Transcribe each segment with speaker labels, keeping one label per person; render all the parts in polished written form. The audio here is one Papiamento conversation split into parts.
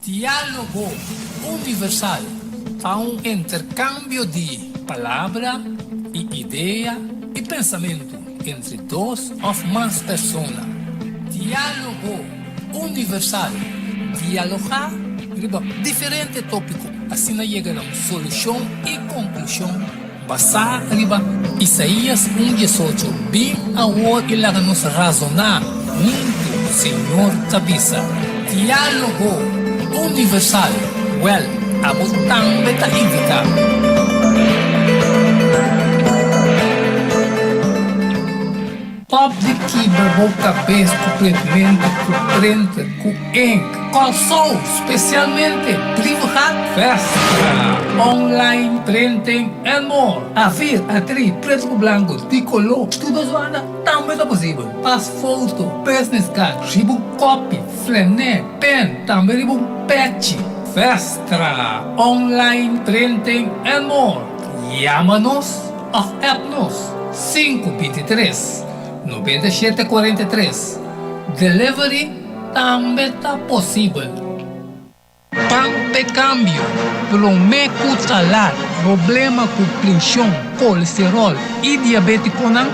Speaker 1: Diálogo Universal ta un interkambio di palabra i idea i pensamentu entre dos òf mas persona. Diálogo Universal, dialogá riba diferente tópiko, asina yega na un solushon i konklushon basá riba Isaías un diesocho, Bin awor i laga nos razoná huntu, Señor ta bisa. Diálogo Universal, Wèl, abo tambe ta invitá. Stop di kibra bo kabes ku pretmentu ku printer ku ink. Kòrsou, spesialmente Brievengat, Vestra, online printing and more. Afir, atri, pretu ku blanku, di koló, tur dos banda tambe ta posibel. Pas foto, business card, riba un kopi, flené, pen, tambe riba un pechi. Vestra, online printing and more. Yama nos òf app nos 523 97 43. Delivery tambe ta posibel. Pan p'e kambio, promé ku ta lat. Problema ku prenshon, kolesteròl i diabétikonan,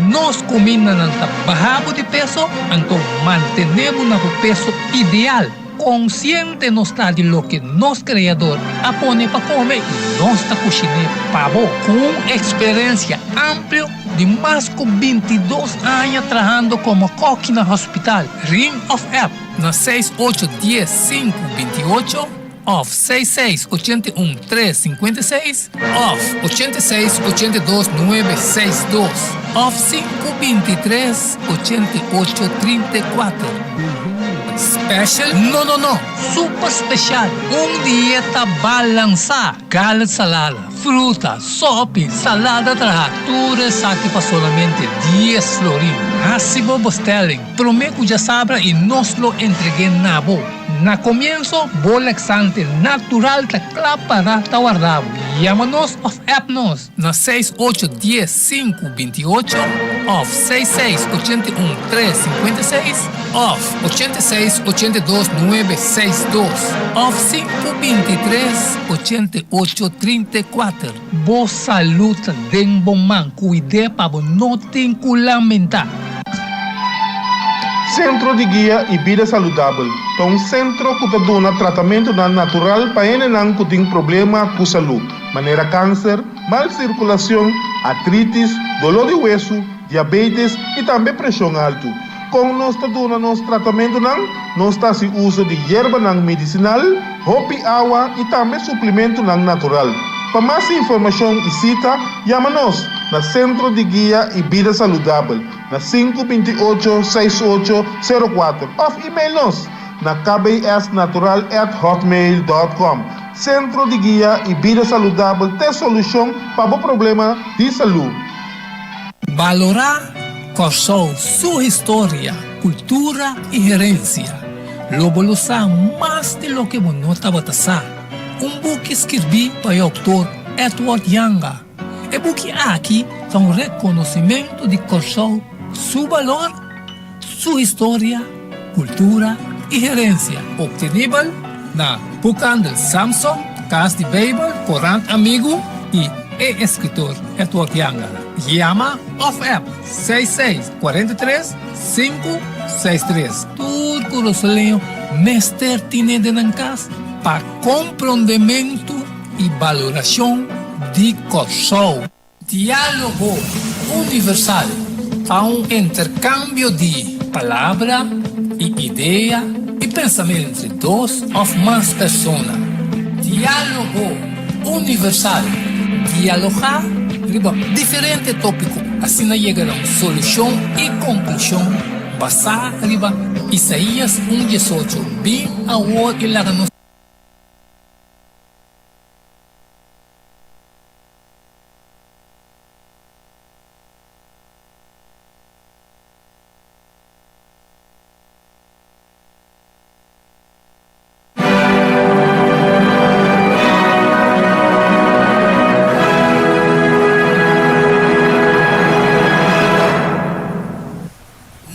Speaker 1: nos kumindanan ta baha bo di peso, anto mantené bo na bo peso ideal. Konsiente nos ta di loke nos Kreador a pone pa kome i nos ta kushiné pa bo. Ku un eksperensia amplio di mas ku bintidos aña trahando komo kòki na hospital, ring òf app na seis ocho dies sinku bintiocho òf seis seis ochenta i un tres sinkuenta i seis òf ochenta i seis ochenta i dos nuebe seis dos òf sinku bintitres ochenta i ocho trinta i kuater. Special? No no no! Super special! Un dieta balansá! Garlic salada, fruta, sopi, salada traha, tur esaki pa solamente dies florin. Hasi bo bestelling prome ku djasabra i nos lo entreg'é na bo. Na komienso, bo laxante natural ta kla para ta warda bo. Yama nos òf app nos na seis ocho dies sinku binti ocho òf seis seis ochenta i un tres sinkuenta i seis òf ochenta i seis ochenta i dos nuebe seis dos òf sinku binti tres ochenta i ocho trinta i kuater. Bo salud ta den bo man, kuid'é pa bo no tin ku lamentá.
Speaker 2: Sentro di Guia i Bida Saludabel ta un sentro ku ta duna tratamentunan natural pa hendenan ku tin problema ku salú, manera kanser, mal sirkulashon, artritis, doló di wesu, diabetes i tambe preshon altu. Kon nos ta duna nos tratamentunan? Nos ta hasi uso di yerbanan medisinal, hopi awa i tambe suplimentunan natural. Pa mas informashon i sita, yama nos na Sentro di Guia i Bida Saludabel na sinku binti ocho, seis ocho, sero kuater òf email nos na kbsnatural at hotmail dòt kòm. Sentro di Guia i Bida Saludabel t'e solushon pa bo problema di salú.
Speaker 1: Balorá Kòrsou su historia, kultura i herensia. Lo bo lo sa mas di loke bo no tabata sa. Un buki skirbí pa e outor Edward Janga. E buki aki ta un rekonosimentu di Kòrsou su balor, su historia, kultura i herensia. Optenibel na Boekhandel Samson, Kas di Beibel, Korant Amigu i e eskritor Edward Janga. Yama òf app seis seis kuarenta i tres sinku seis tres. Tur kurasoleño mester tine den nan kas pa komprondementu i balorashon di Kòrsou. Diálogo Universal ta un interkambio di palabra i idea i pensamentu entre dos òf mas persona. Diálogo Universal, dialogá riba diferente tópiko, asina yega na un solushon i konklushon basá riba Isaías un diesocho, Bin awor i laga nos.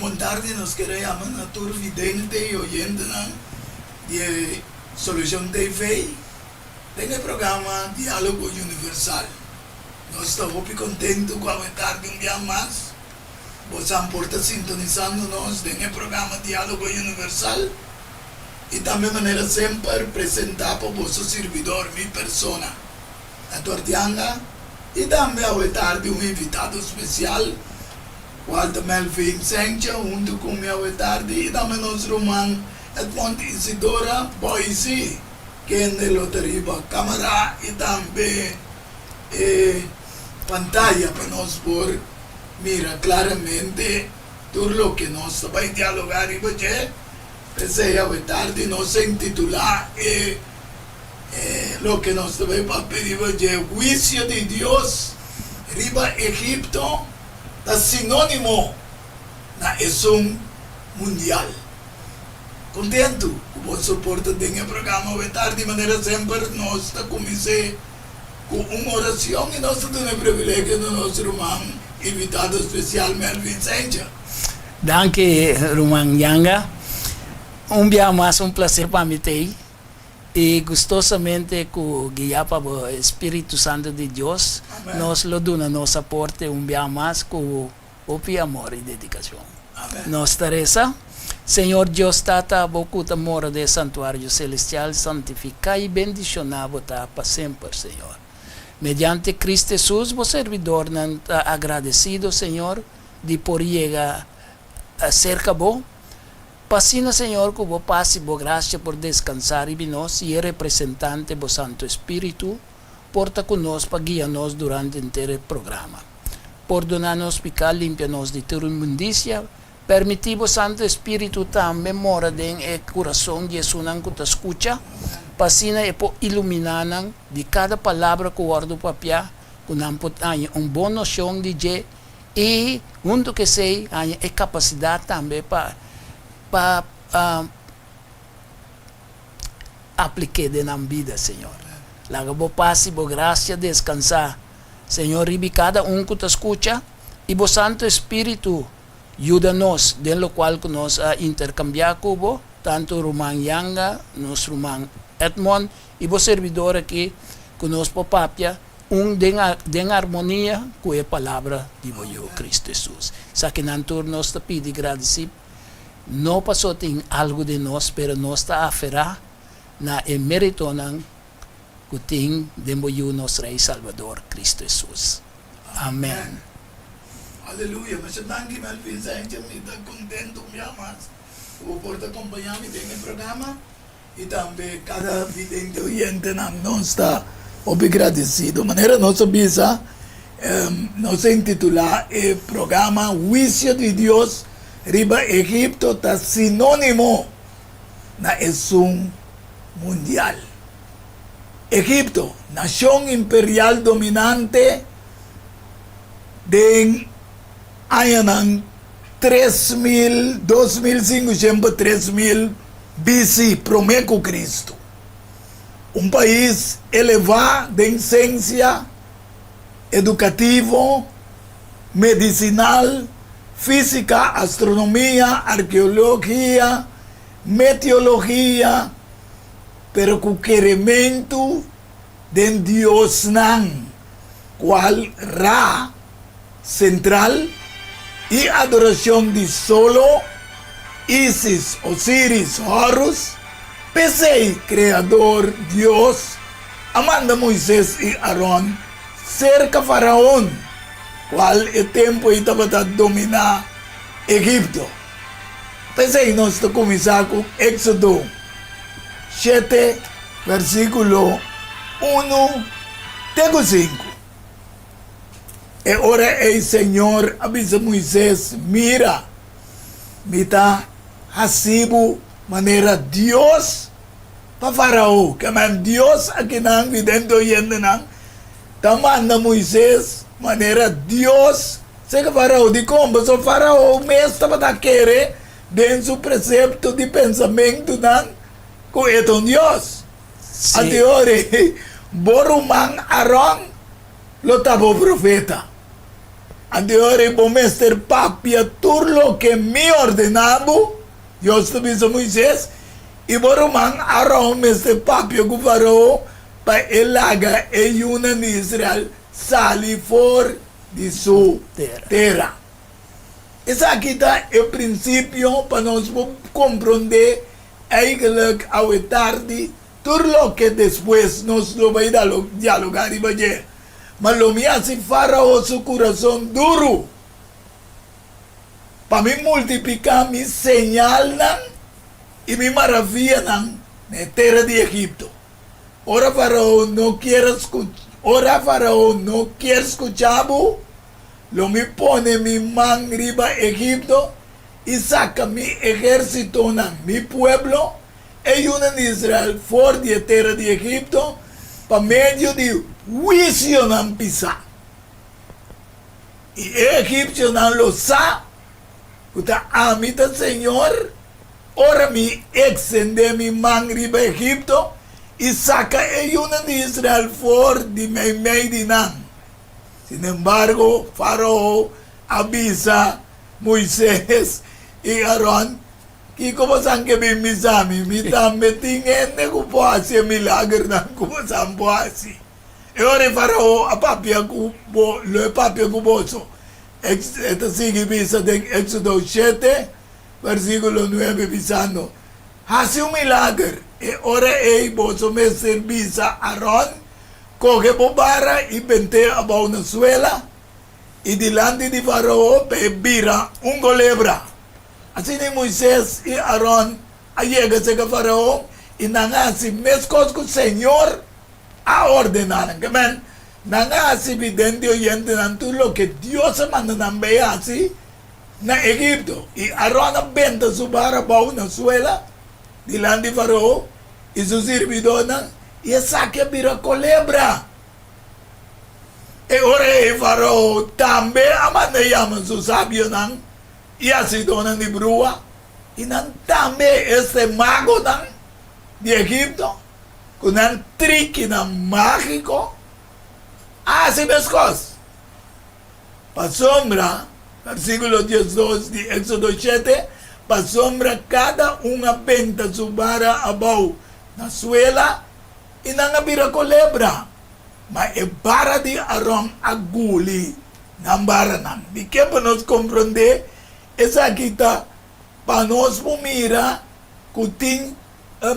Speaker 3: Bon tardi, nos kere yama na tur vidente y oyentenan di e. Solucion TV den e programa Dialogo Universal. Nos ta hopi contento cu awe tardi un bia mas bosan por ta sintonisando nos den e programa Dialogo Universal y tambe manera semper presenta pa boso sirbidor, mi persona, Edward Yanga y tambe awe tardi un invitado special, cual ta Melvin Sencha hunto cu mi awe tardi y tambe nos ruman Edmond Isidora Boise kende lo ta riba camara y tambe e pantaya pa nos por mira claramente tur loke nos ta bay dialoga riba dje. P'esey awe tardi nos a intitula e loke nos ta bay papia riba dje Huicio di Dios riba Egipto ta sinonimo na esun mundial. Kontentu ku bo soporta den e programa awe tardi. Manera semper nos ta kumins'é ku un orashon i nos ta duna e privilegio na nos ruman invitado spesial Melvin Sencha.
Speaker 1: Danki ruman Yanga. Un bia mas un plaser pa mi t'ei i gustosamente ku guia pa bo Spiritu Santu di Dios nos lo duna nos aporte un bia mas ku Hopi amor i dedikashon. Nos ta resa, Señor Dios Tata, Bo ku ta mora den e santuario selestial, santifiká i bendishoná Bo ta pa semper, Señor. Mediante Cristo Hesus, Bo servidornan ta agradesido, Señor, di por yega serka Bo, pa asina, Señor, ku Bo pas i Bo grasia por deskansá riba nos i e representante Bo Santu Espíritu por ta ku nos pa guia nos durante henter e programa. Pordoná nos piká, limpia nos di tur inmundisia. Permití bo Santu Espíritu tambe mora den e kurason di esunnan ku ta skucha, pa asina e por iluminá nan di kada palabra ku wòrdu papiá, ku nan por haña un bon noshon di dje i huntu ku esei haña e kapasidat tambe pa pa aplik'é den nan bida, Señor. Laga bo pas i bo grasia deskansá, Señor, riba kada un ku ta skucha, i bo Santu Espíritu yuda nos den lokual ku nos a interkambiá ku bo, tantu ruman Yanga, nos ruman Edmond i bo serbidor aki, ku nos por papia un den den armonia ku e Palabra di bo Yu, Kristu Hesus. Esakinan tur nos ta pidi gradisí. No paso tin algu den nos, pero nos ta aferá na e méritonan ku tin den bo Yu nos Rei Salbador, Kristu Hesus. Amèn.
Speaker 3: Aleluya! Masha danki Melvin Sánchez, mi ta contento un bia mas ku bo por ta kompañá mi den e programa i tambe kada vidente oyentenan. Nos ta hopi gradesido. Manera nos a bisa, nos a intitulá e programa Huisio di Dios riba Egipto ta sinónimo na esun mundial. Egipto, nashon imperial dominante den añanan 3000, 2500 pa 3000 BC, promé ku Kristu. Un pais elevá den sensia edukativo, medisinal, físika, astronomia, arkeologia, meteologia, pero ku kerementu den diosnan, kual Ra sentral, i adorashon di solo, Isis, Osiris, Horus. P'esei Kreador Dios a manda Moises i Aron serka Faraon, kual e tempu ei tabata dominá Egipto. P'esei nos ta kuminsá ku Éksodo shete, versíkulo unu te ku sinku. E ora ei Señor a bisa Moises, Mira, mi ta hasi bo manera Dios pa Farao. Kemen Dios akinan, vidente oyentenan, ta manda Moises manera Dios serka Farao. Dikon? Pasobra Farao mes tabata kere den su presepto di pensamentunan ku e ta un dios. Anto ora ei, bo ruman Aron lo ta bo profeta. Anto ora ei bo mester papia tur loke mi ordená bo, Dios ta bisa Moises, I bo ruman Aron mester papia ku Farao pa e laga e yunan di Israel sali for di su tera. Esaki ta e prinsipio pa nos por komprondé Eigenlijk awe tardi tur loke despues nos lo bai dialogá riba dje. Ma lo mi hasi Fárao su kurason duru pa mi multipliká mi señalnan i mi maravianan na e tera di Egipto. Ora Fárao no kier ora Fárao no kier skuchá bo, lo mi pone mi man riba Egipto i saka mi ehérsitonan, mi pueblo, e yunan di Israel, for di e tera di Egipto pa medio di huisionan pisá. I e egipsionan lo sa ku ta ami ta señor ora mi ekstendé mi man riba Egipto i saka e yunan di Israel for di meimei di nan. Sinembargo, Fárao a bisa Moises i Aron, Kiko bosan ke bin bisa mi? Mi tambe tin hende ku por hasi e milagernan ku bosan por hasi. E ora e Farao a papia ku bo, lo e papia ku boso. E ta sigui bisa den Éksodo shete, versíkulo nuebe, bisando, Hasi un milager, e ora ei boso mester bisa Aron, Kohe bo bara i bent'é abou na suela, i dilanti di Farao pa e bira un kolebra. Asina Moises i Aron a yega serka Farao i nan a hasi meskos ku señor a ordená nan. Ke men, nan a hasi vidente oyentenan tur loke Dios a manda nan bai hasi na Egipto. I Aron a benta su bara abou na suela dilanti Farao i su sirbidónan, i esaki a bira kolebra. E ora ei Farao tambe a manda yama su sabionan i hasidónan di brua, i nan tambe, esta e magonan di Egipto, ku nan trikinan mágiko, a hasi meskos. Pasobra, versíkulo diesdos di Éksodo shete, pasobra kada un a benta su bara abou na suela, i nan a bira kolebra. Ma e bara di Aron a guli nan baranan. Di ke pa nos komprondé esaki ta pa nos por mira ku tin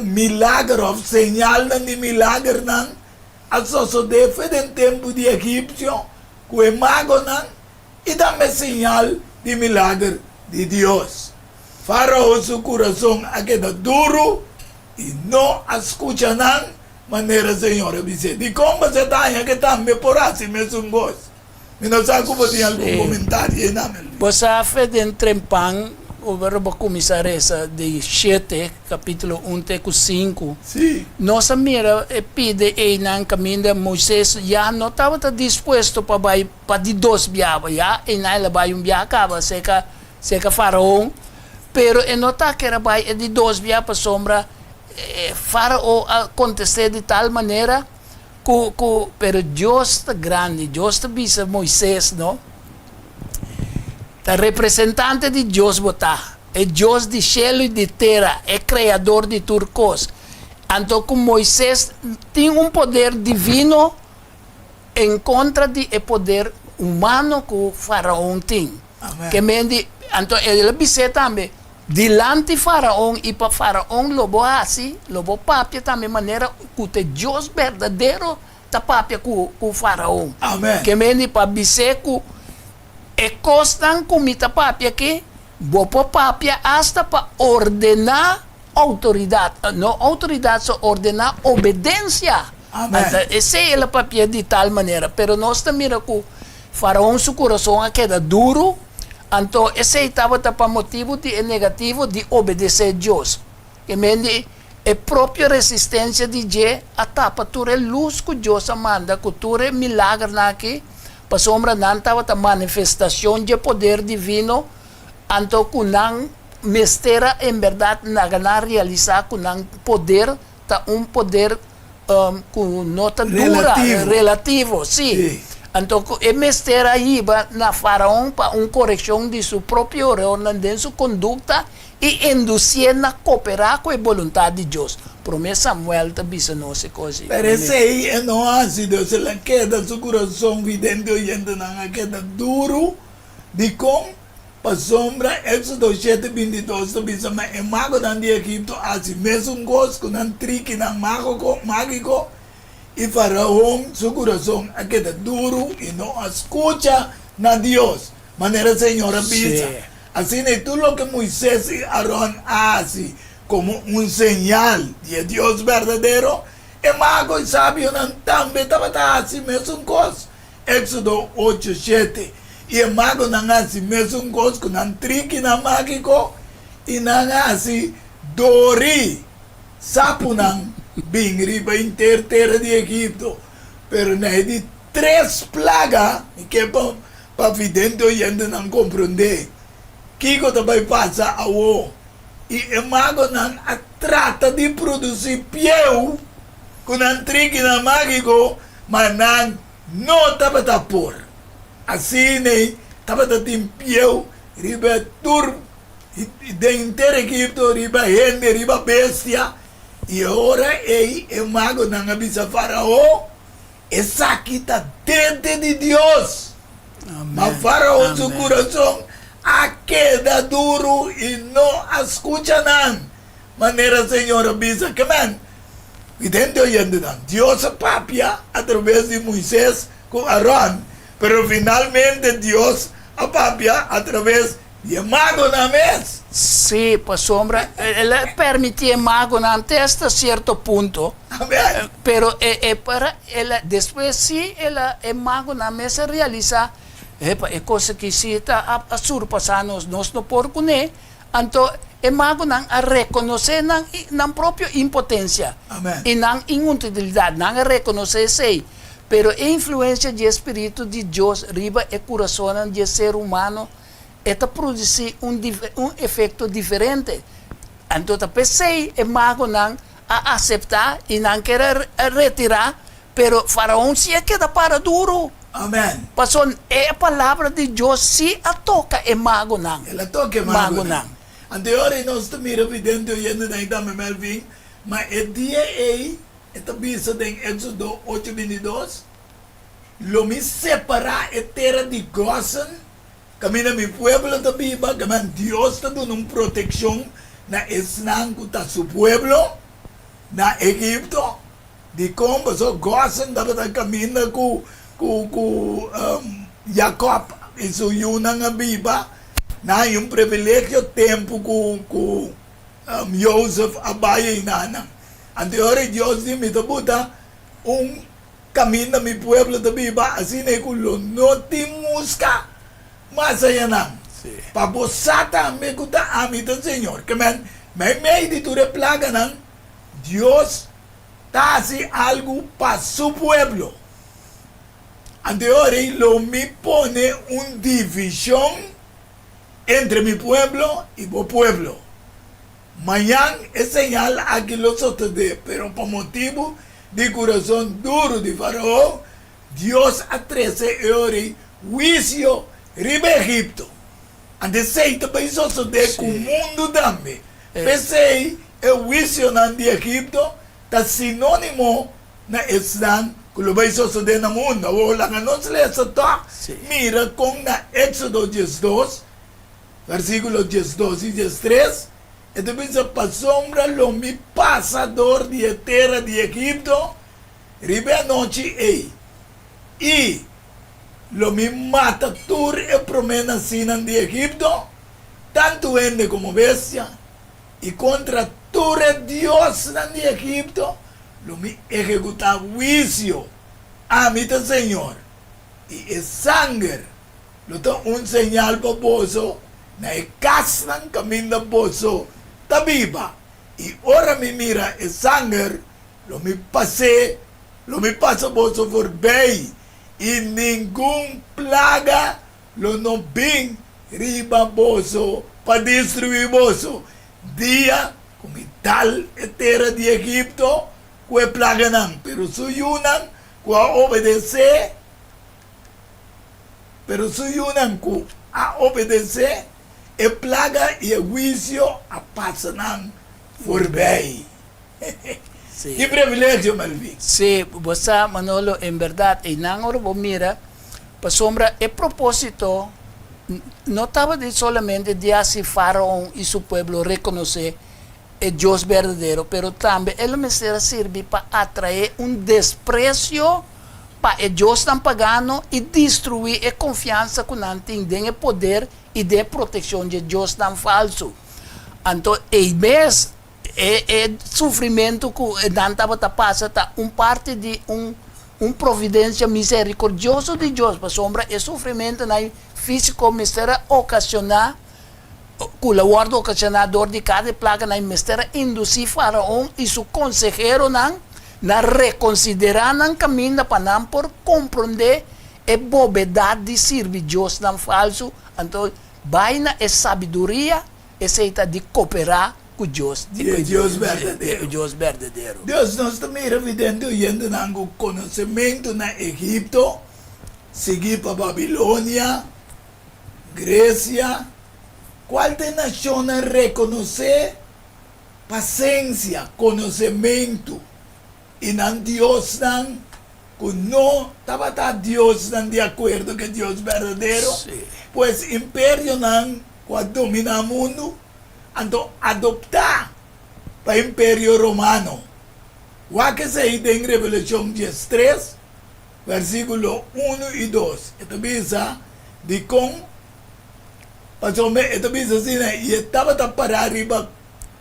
Speaker 3: milager òf señalnan di milagernan a sosodé fe den tempu di egipsio ku e magonan i tambe señal di milager di Dios. Fárao su kurason a keda duru i no a skucha nan Manera Señor a bis'é, Dikon boso ta haña ke tambe por hasi mesun kos? Mi no sa ku bo tin algun komentario ei na Melvin.
Speaker 1: Bo sa fe den trempan ora bo kuminsá resa di shete, kapítulo un te ku sinku.
Speaker 3: Sí.
Speaker 1: Nos a mira e pide einan kaminda Moises ya no tabata dispuesto pa bai pa di dos biaha, ya einan el a bai un biaha kaba serka serka Faraon, pero e no ta kere bai e di dos biaha pasobra E Farao a kontest'é di tal manera ku, ku, pero Dios ta grandi, Dios ta bisa Moises, no, Ta representante di Dios bo ta, e Dios di shelu i di tera, e Kreador di tur kos. Anto ku Moises tin un poder divino en kontra di e poder humano ku Faraon tin. Ke men di, anto el a bis'é tambe, Dilanti Faraon i pa Faraon lo bo hasi, lo bo papia tambe manera ku ta e Dios berdadero ta papia ku ku Faraon.
Speaker 3: Amen.
Speaker 1: Ke mende pa bis'é ku e kosnan ku mi ta papia aki, bo por papia asta pa ordená outoridat, no outoridat so, ordená obedensia.
Speaker 3: Amen.
Speaker 1: Anta esei el a papia di tal manera. Pero nos ta mira ku Faraon su kurason a keda duru. Anto esei tabata pa motibu di e negativo di obedesé Dios. E men di e propio resistencia di dje a tapa tur e lus cu Dios a manda cu tur e milagernan aki, pasobra nan tabata manifestacion dje poder divino, anto cu nan mester a en berdad naga nan realisa cu nan poder ta un poder cu no ta dura,
Speaker 3: Relativo.
Speaker 1: relativo, si.
Speaker 3: Si.
Speaker 4: Anto ku e mester a hiba na Faraon pa un korekshon di su propio erornan den su kondukta i indusié na koperá ku e boluntat di Dios. Promé Samuel ta bisa nos e kos ei.
Speaker 3: Pero esei e no hasi, Dios el a keda su kurason vidente oyentenan a keda duru. Dikon? Pasobra Éksodo shete bintidos ta bisa ma e magonan di Egipto a hasi mesun kos ku nan trikinan mágiko, i Faraon su kurason a keda duru i no a skucha na Dios, manera Señor a bisa. Asina i tur loke Moises i Aron a hasi komo un señal di e Dios berdadero, e mago i sabionan tambe tabata hasi mesun kos. Éksodo ocho, shete. I e magonan a hasi mesun kos ku nan trikinan mágiko, i nan a hasi dori sapunan bin riba henter tera di Egipto. Pero na e di tres plaga, mi ke pa pa vidente oyentenan komprondé kiko ta bai pasa awo. I e magonan a trata di produsí pieu ku nan trikinan mágiko, ma nan no tabata por. Asina tabata tin pieu riba tur den henter Egipto, riba hende, riba bestia. I e ora ei e magonan a bisa Farao, Esaki ta dede di Dios! Ma Farao su kurason a keda duru i no a skucha nan, manera Señor a bisa. Kemen, vidente oyentenan, Dios a papia atraves di Moises ku Aron, pero finalmente Dios a papia atraves di e magonan mes.
Speaker 4: Sí, pasobra el a permití e magonan te hasta sierto punto.
Speaker 3: Amén.
Speaker 4: Pero e e para el a despues sí el a e magonan mes a realisá, epa, e kos aki sí ta a a surpasá nos, nos no por kuné. Anto e magonan a rekonosé nan nan propio impotensia
Speaker 3: Amén.
Speaker 4: i nan inutilidat, nan a rekonosé esei. Pero e influensia dje spiritu di Dios riba e kurasonnan dje ser humano e ta produsí un un efekto diferente. Anto ta p'esei e magonan a aseptá i nan ker a retirá, pero Faraon sí a keda para duru.
Speaker 3: Amen.
Speaker 4: Pasobra e palabra di Dios sí a toka e magonan.
Speaker 3: El a toka e magonan. Anto e ora ei nos ta mira vidente oyentenan i tambe Melvin, ma e dia ei e ta bisa den Éxodo ocho bintidos, Lo mi separá e tera di Gosen, kaminda mi pueblo ta biba, kaminda Dios ta duna un protekshon na esnan ku ta su pueblo na Egipto. Dikon? Pasobra Gosen tabata kaminda ku ku ku Jakòb i su yunan a biba. Nan haña un privilegio tempu ku ku Jozef a bai einanan. Anto e ora Dios di, Mi ta buta un Kaminda mi pueblo ta biba asina e ku lo no tin muska mas aya nan. Pa bo sa tambe ku ta ami ta Señor. Ke men, meimei di tur e plaganan, Dios ta hasi algu pa su pueblo. Anto e ora ei lo mi pone un divishon entre mi pueblo i bo pueblo. Mañan e señal aki lo sosodé, pero pa motibu di kurason duru di Faraon, Dios a trese e ora huisio riba Egipto. Anto esei ta bai sosodé ku mundu tambe. P'esei e huisionan di Egipto ta sinónimo na esnan ku lo bai sosodé na mundu. Awor laga nos lesa tòg mira kon na Éksodo diesdos, versíkulo diesdos i diestres, E ta bisa, Pasobra lo mi pasa dor di e tera di Egipto riba e anochi ei, i lo mi mata tur e promé nasínan di Egipto, tantu hende komo bestia, i kontra tur e diosnan di Egipto lo mi ehekutá huisio. Ami ta señor, i e sanger lo ta un señal pa boso na e kasnan kaminda boso ta biba, i ora mi mira e sanger, lo mi pas'é, lo mi pasa boso forbei, i ningun plaga lo no bin riba boso pa destruí boso, dia ku mi dal e tera di Egipto ku e plaganan. Pero su yunan ku a obedesé. Pero su yunan ku a obedesé, e plaga i e huisio a pasa nan forbei. Ki privilegio, Melvin!
Speaker 4: Sí, bo sa, Manolo, en bèrdat, einan ora bo mira, pasobra e propósito no tabata solamente di hasi Faraon i su pueblo rekonosé e Dios berdadero, pero tambe e lo mester a sirbi pa atraé un despresio pa e diosnan pagano i destruí e konfiansa ku nan tin den e poder i den e protekshon dje diosnan falsu. Anto ei mes e e sufrimentu ku nan tabata pasa ta un parti di un un providensia miserikordioso di Dios, pasobra e sufrimentunan físiko mester a okashoná ku lo wòrdu okashoná dor di kada e plaganan i mester a indusí Faraon i su konseheronan na rekonsiderá nan kaminda pa nan por komprondé e bobedat di sirbi diosnan falsu, anto bai na e sabiduria, esei ta di koperá ku Dios,
Speaker 3: Di e Dios berdadero.
Speaker 4: e Dios berdadero.
Speaker 3: Dios, nos ta mira vidente oyentenan ku konosementu na Egipto, sigui pa Babilonia, Grecia, cual ta e nacionnan reconoce pa cencia, conocemento y nan diosnan cu no tabata diosnan di acuerdo cu e Dios berdadero? Pues imperionan cu a domina mundo anto adopta pa Imperio Romano. Wak esey den Revelacion 13, Versíkulo unu i dos, e ta bisa, Dikon? Pasobra e ta bisa asina, I e tabata pará riba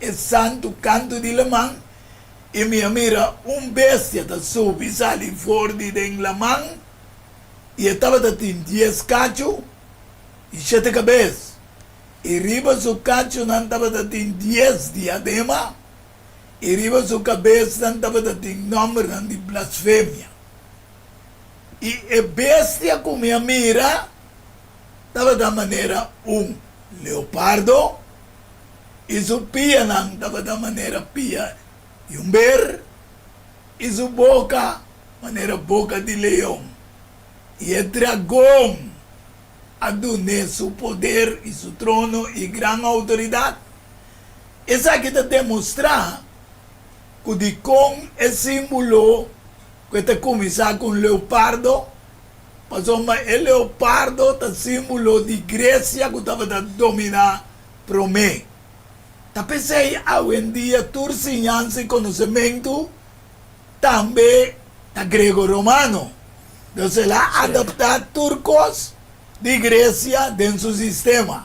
Speaker 3: e santu kantu di laman, i mi a mira un bestia ta subi sali for di den laman, i e tabata tin dies kachu i shete kabes, i riba su kachunan tabata tin dies diadema, i riba su kabesnan tabata tin nòmbernan di blasfemia. I e bestia ku mi a mira tabata manera un leopardo, i su pianan tabata manera pia di un ber, i su boka manera boka di leon. I e dragon a dun'é su poder i su trono i gran outoridat. Esaki ta demostrá ku dikon e símbolo ku e ta kuminsá ku un leopardo, pasobra e leopardo ta símbolo di Gresia ku tabata dominá promé. Ta p'esei awendia tur siñansa i konosementu tambe ta grego-romano. Entonces el a adaptá tur kos di Gresia den su sistema.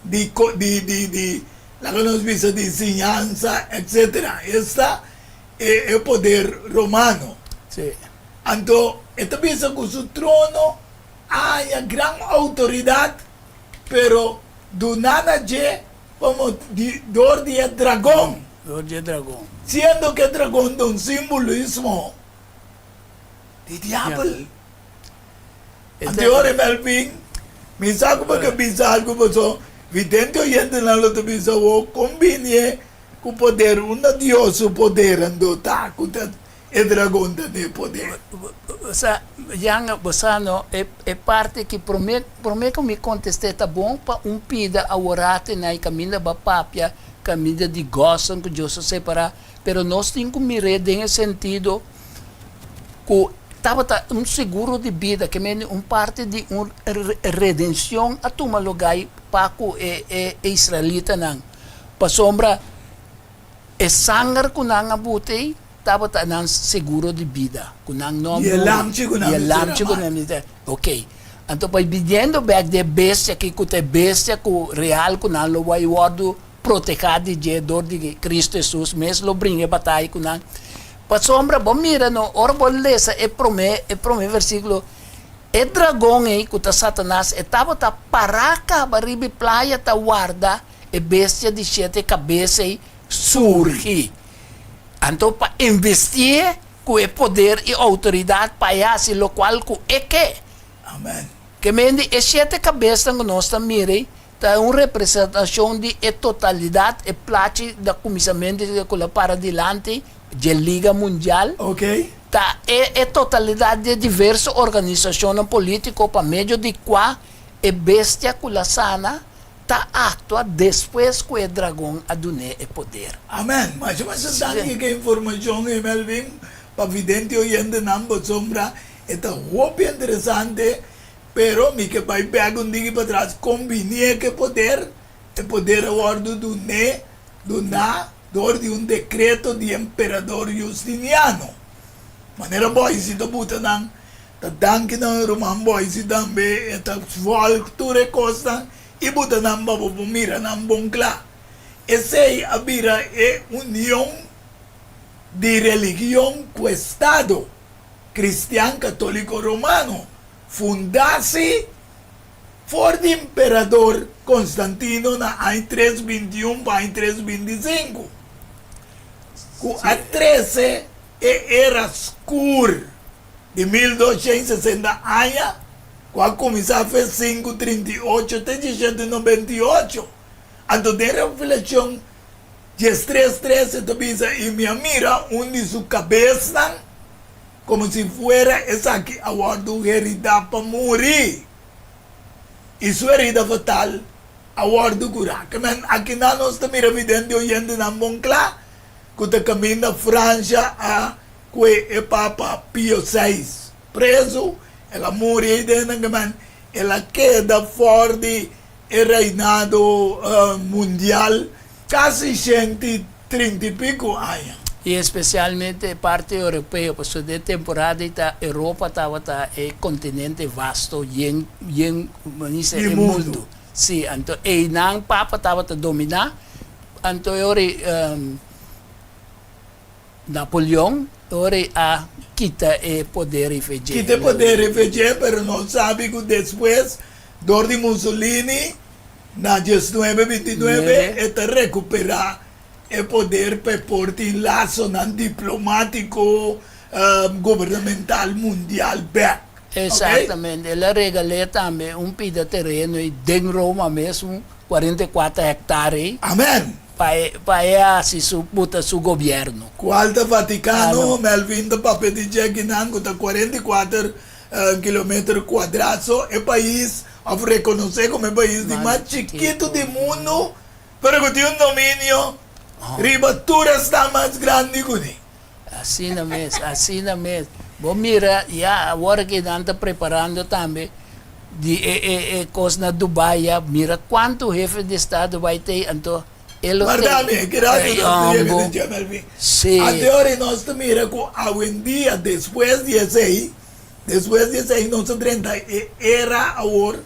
Speaker 3: Di di di di laga nos bisa di siñansa etcetera esta e e poder romano.
Speaker 4: Sí.
Speaker 3: Anto e ta bisa ku su trono a haña gran outoridat pero duná na dje komo di dor di e dragon.
Speaker 4: Dor di e dragon.
Speaker 3: Siendo ku e dragon ta un simbolismo di diabel. Anto ora Melvin, mi sa ku bo ke bisa algu paso vidente oyentenan lo ta bisa awor kon bini e ku poder unda Dios su poder anto ta ku ta e dragon ta den e poder.
Speaker 4: Sa Jan bo sa no e e parti ki prome prome ku mi kontest'é ta bon pa un pida aworate na e kaminda ba papia kaminda di Gosen ku Dios a separá pero nos tin ku mir'é den e sentido ku tabata un seguro di bida, ke mende un parti di un redenshon a tuma lugá pa ku e e israelitanan, pasobra e sanger ku nan a buta ei tabata nan seguro di bida, ku nan no a
Speaker 3: Di e
Speaker 4: muri,
Speaker 3: lamchi ku nan
Speaker 4: di e
Speaker 3: mester a
Speaker 4: lamchi ku
Speaker 3: mata.
Speaker 4: nan mester, ok. Anto pa biniendo bèk di e bestia aki ku ta e bestia ku real ku nan lo bai wòrdu protehá di dje dor di Cristo Hesus mes lo bringa e bataya ku nan. Pasobra bo mira no, ora bo lesa e promé e promé versíkulo, e dragon ei ku ta Satanas e tabata pará kaba riba e playa ta warda e bestia di shete kabes ei surgi. Anto pa invistié ku e poder i outoridat pa e hasi lokual ku e ke.
Speaker 3: Amen.
Speaker 4: Ke mende e shete kabesnan ku nos ta mira ei Ta un representashon di e totalidat, e plachi da kuminsamentu ku lo para dilanti dje Liga Mundial.
Speaker 3: Ok.
Speaker 4: Ta e e totalidat di e diverso organisashonnan polítiko pa medio di kua e bestia ku la sana ta aktua despues ku e dragon a dun'é e poder.
Speaker 3: Amen. Masha masha danki ku e informashon ei Melvin pa vidente oyentenan pasobra e ta hopi interesante pero mi ke bai bek un diki patras kon bini e ke poder e poder a wòrdu dun'é duná dor di un dekreto di emperador Justiniano. Manera Boise ta buta nan ta danki nan e ruman Boise tambe e ta volg tur e kosnan i buta nan pa bo por mira nan bon kla. Esei a bira e union di religion ku estado kristian katoliko romano fundá si For di emperador Constantino na aña tres 21 pa aña tres 25, ku a trese e era skur di 1260 aña, ku a kuminsá fe 538 te 1798. Anto den Revelashon 13 tres e ta bisa, I mi a mira un di su kabesnan, Komo si fuera esaki a wòrdu heridá pa muri, i su herida fatal a wòrdu kurá. Ke men, akinan nos ta mira vidente oyentenan bon kla ku ta kaminda Fransha a kue e Papa Pio seis prezu, el a muri ei den nan. Ke men, el a keda for di e reinado mundial kasi 130 i piku aña.
Speaker 4: I espesialmente e parti europeo, pasobra den e temporada ei ta Europa tabata e kontinente vasto yen yen como dice
Speaker 3: Di
Speaker 4: e
Speaker 3: mundu.
Speaker 4: mundu. Si, anto einan papa tabata dominá, anto e ora ei Napoleon e ora ei a kita e poder ei fe dje.
Speaker 3: Kita e poder ei fe dje, pero nos sabi ku despues dor di Mussolini na diesnuebe bintinuebe e ta rekuperá e poder pa e por tin lasonan diplomátiko gubernamental mundial bèk.
Speaker 4: Exactamente. El a regal'é tambe un pida tereno ei den Roma mes, un 44 hectare ei.
Speaker 3: Amen.
Speaker 4: Pa e pa e hasi su buta su gobierno.
Speaker 3: Cual ta Vaticano? Melvin ta papia di dje kinan cu ta 44 kilometer cuadra. So e pais of reconoce como e pais di mas chikito di mundo pero cu tin un dominio riba tur esnan mas grandi cu ni.
Speaker 4: Asina mes, asina mes. Bo mira ya awor ki nan ta preparando tambe di e e e kos na Dubai ya, mira kuantu hefe di estado bai tei anto e lo tei.
Speaker 3: Warda mi, ki rato nos ta yega di dje Melvin.
Speaker 4: Si.
Speaker 3: Anteori nos ta mira ku awendia despues di esei, despues di esei nos a drenta e era awor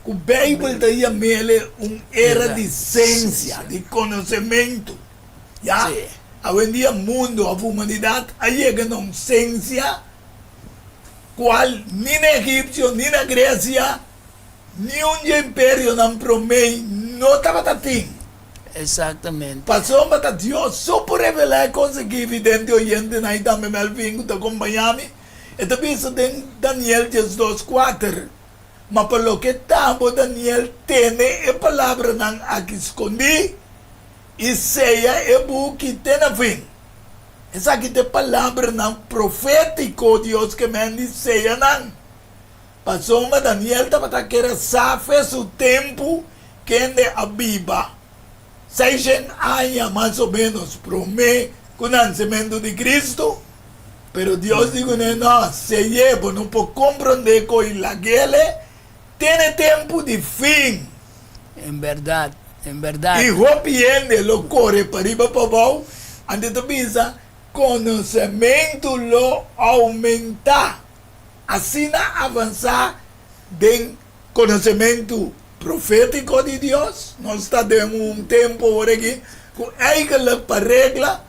Speaker 3: ku Beibel ta yam'el un era di sensia, di konosementu. Ya, awendia mundo of humanidad a yega na un sensia cual ni na Egipcio, ni na Grecia, ni un dje imperionan promé no tabata tin.
Speaker 4: Exactamente.
Speaker 3: Pasobra ta Dios so por revelá e cos aki evidente oyentenan y tambe Melvin cu ta acompañá mi. E ta bisa den Daniel 12, 4, Ma pa loke ta bo, Daniel, tene e palabranan aki scondí, I seya e buki te na fin. Esaki ta e palabranan profétiko Dios ke men di seya nan. Pasobra Daniel tabata kere sa fe su tempu kende a biba seishen aña mas o ménos promé ku nansementu di Kristu. Pero Dios di kuné, No, sey'é, bo no por komprondé ko'i lag'el te na e tempu di fin.
Speaker 4: En bèrdat, en bèrdat.
Speaker 3: I hopi hende lo kore pariba pabou, anto ta bisa, Konosementu lo oumentá. Asina avansá den konosementu profétiko di Dios. Nos ta den un tempu awor aki ku eigentlik pa regla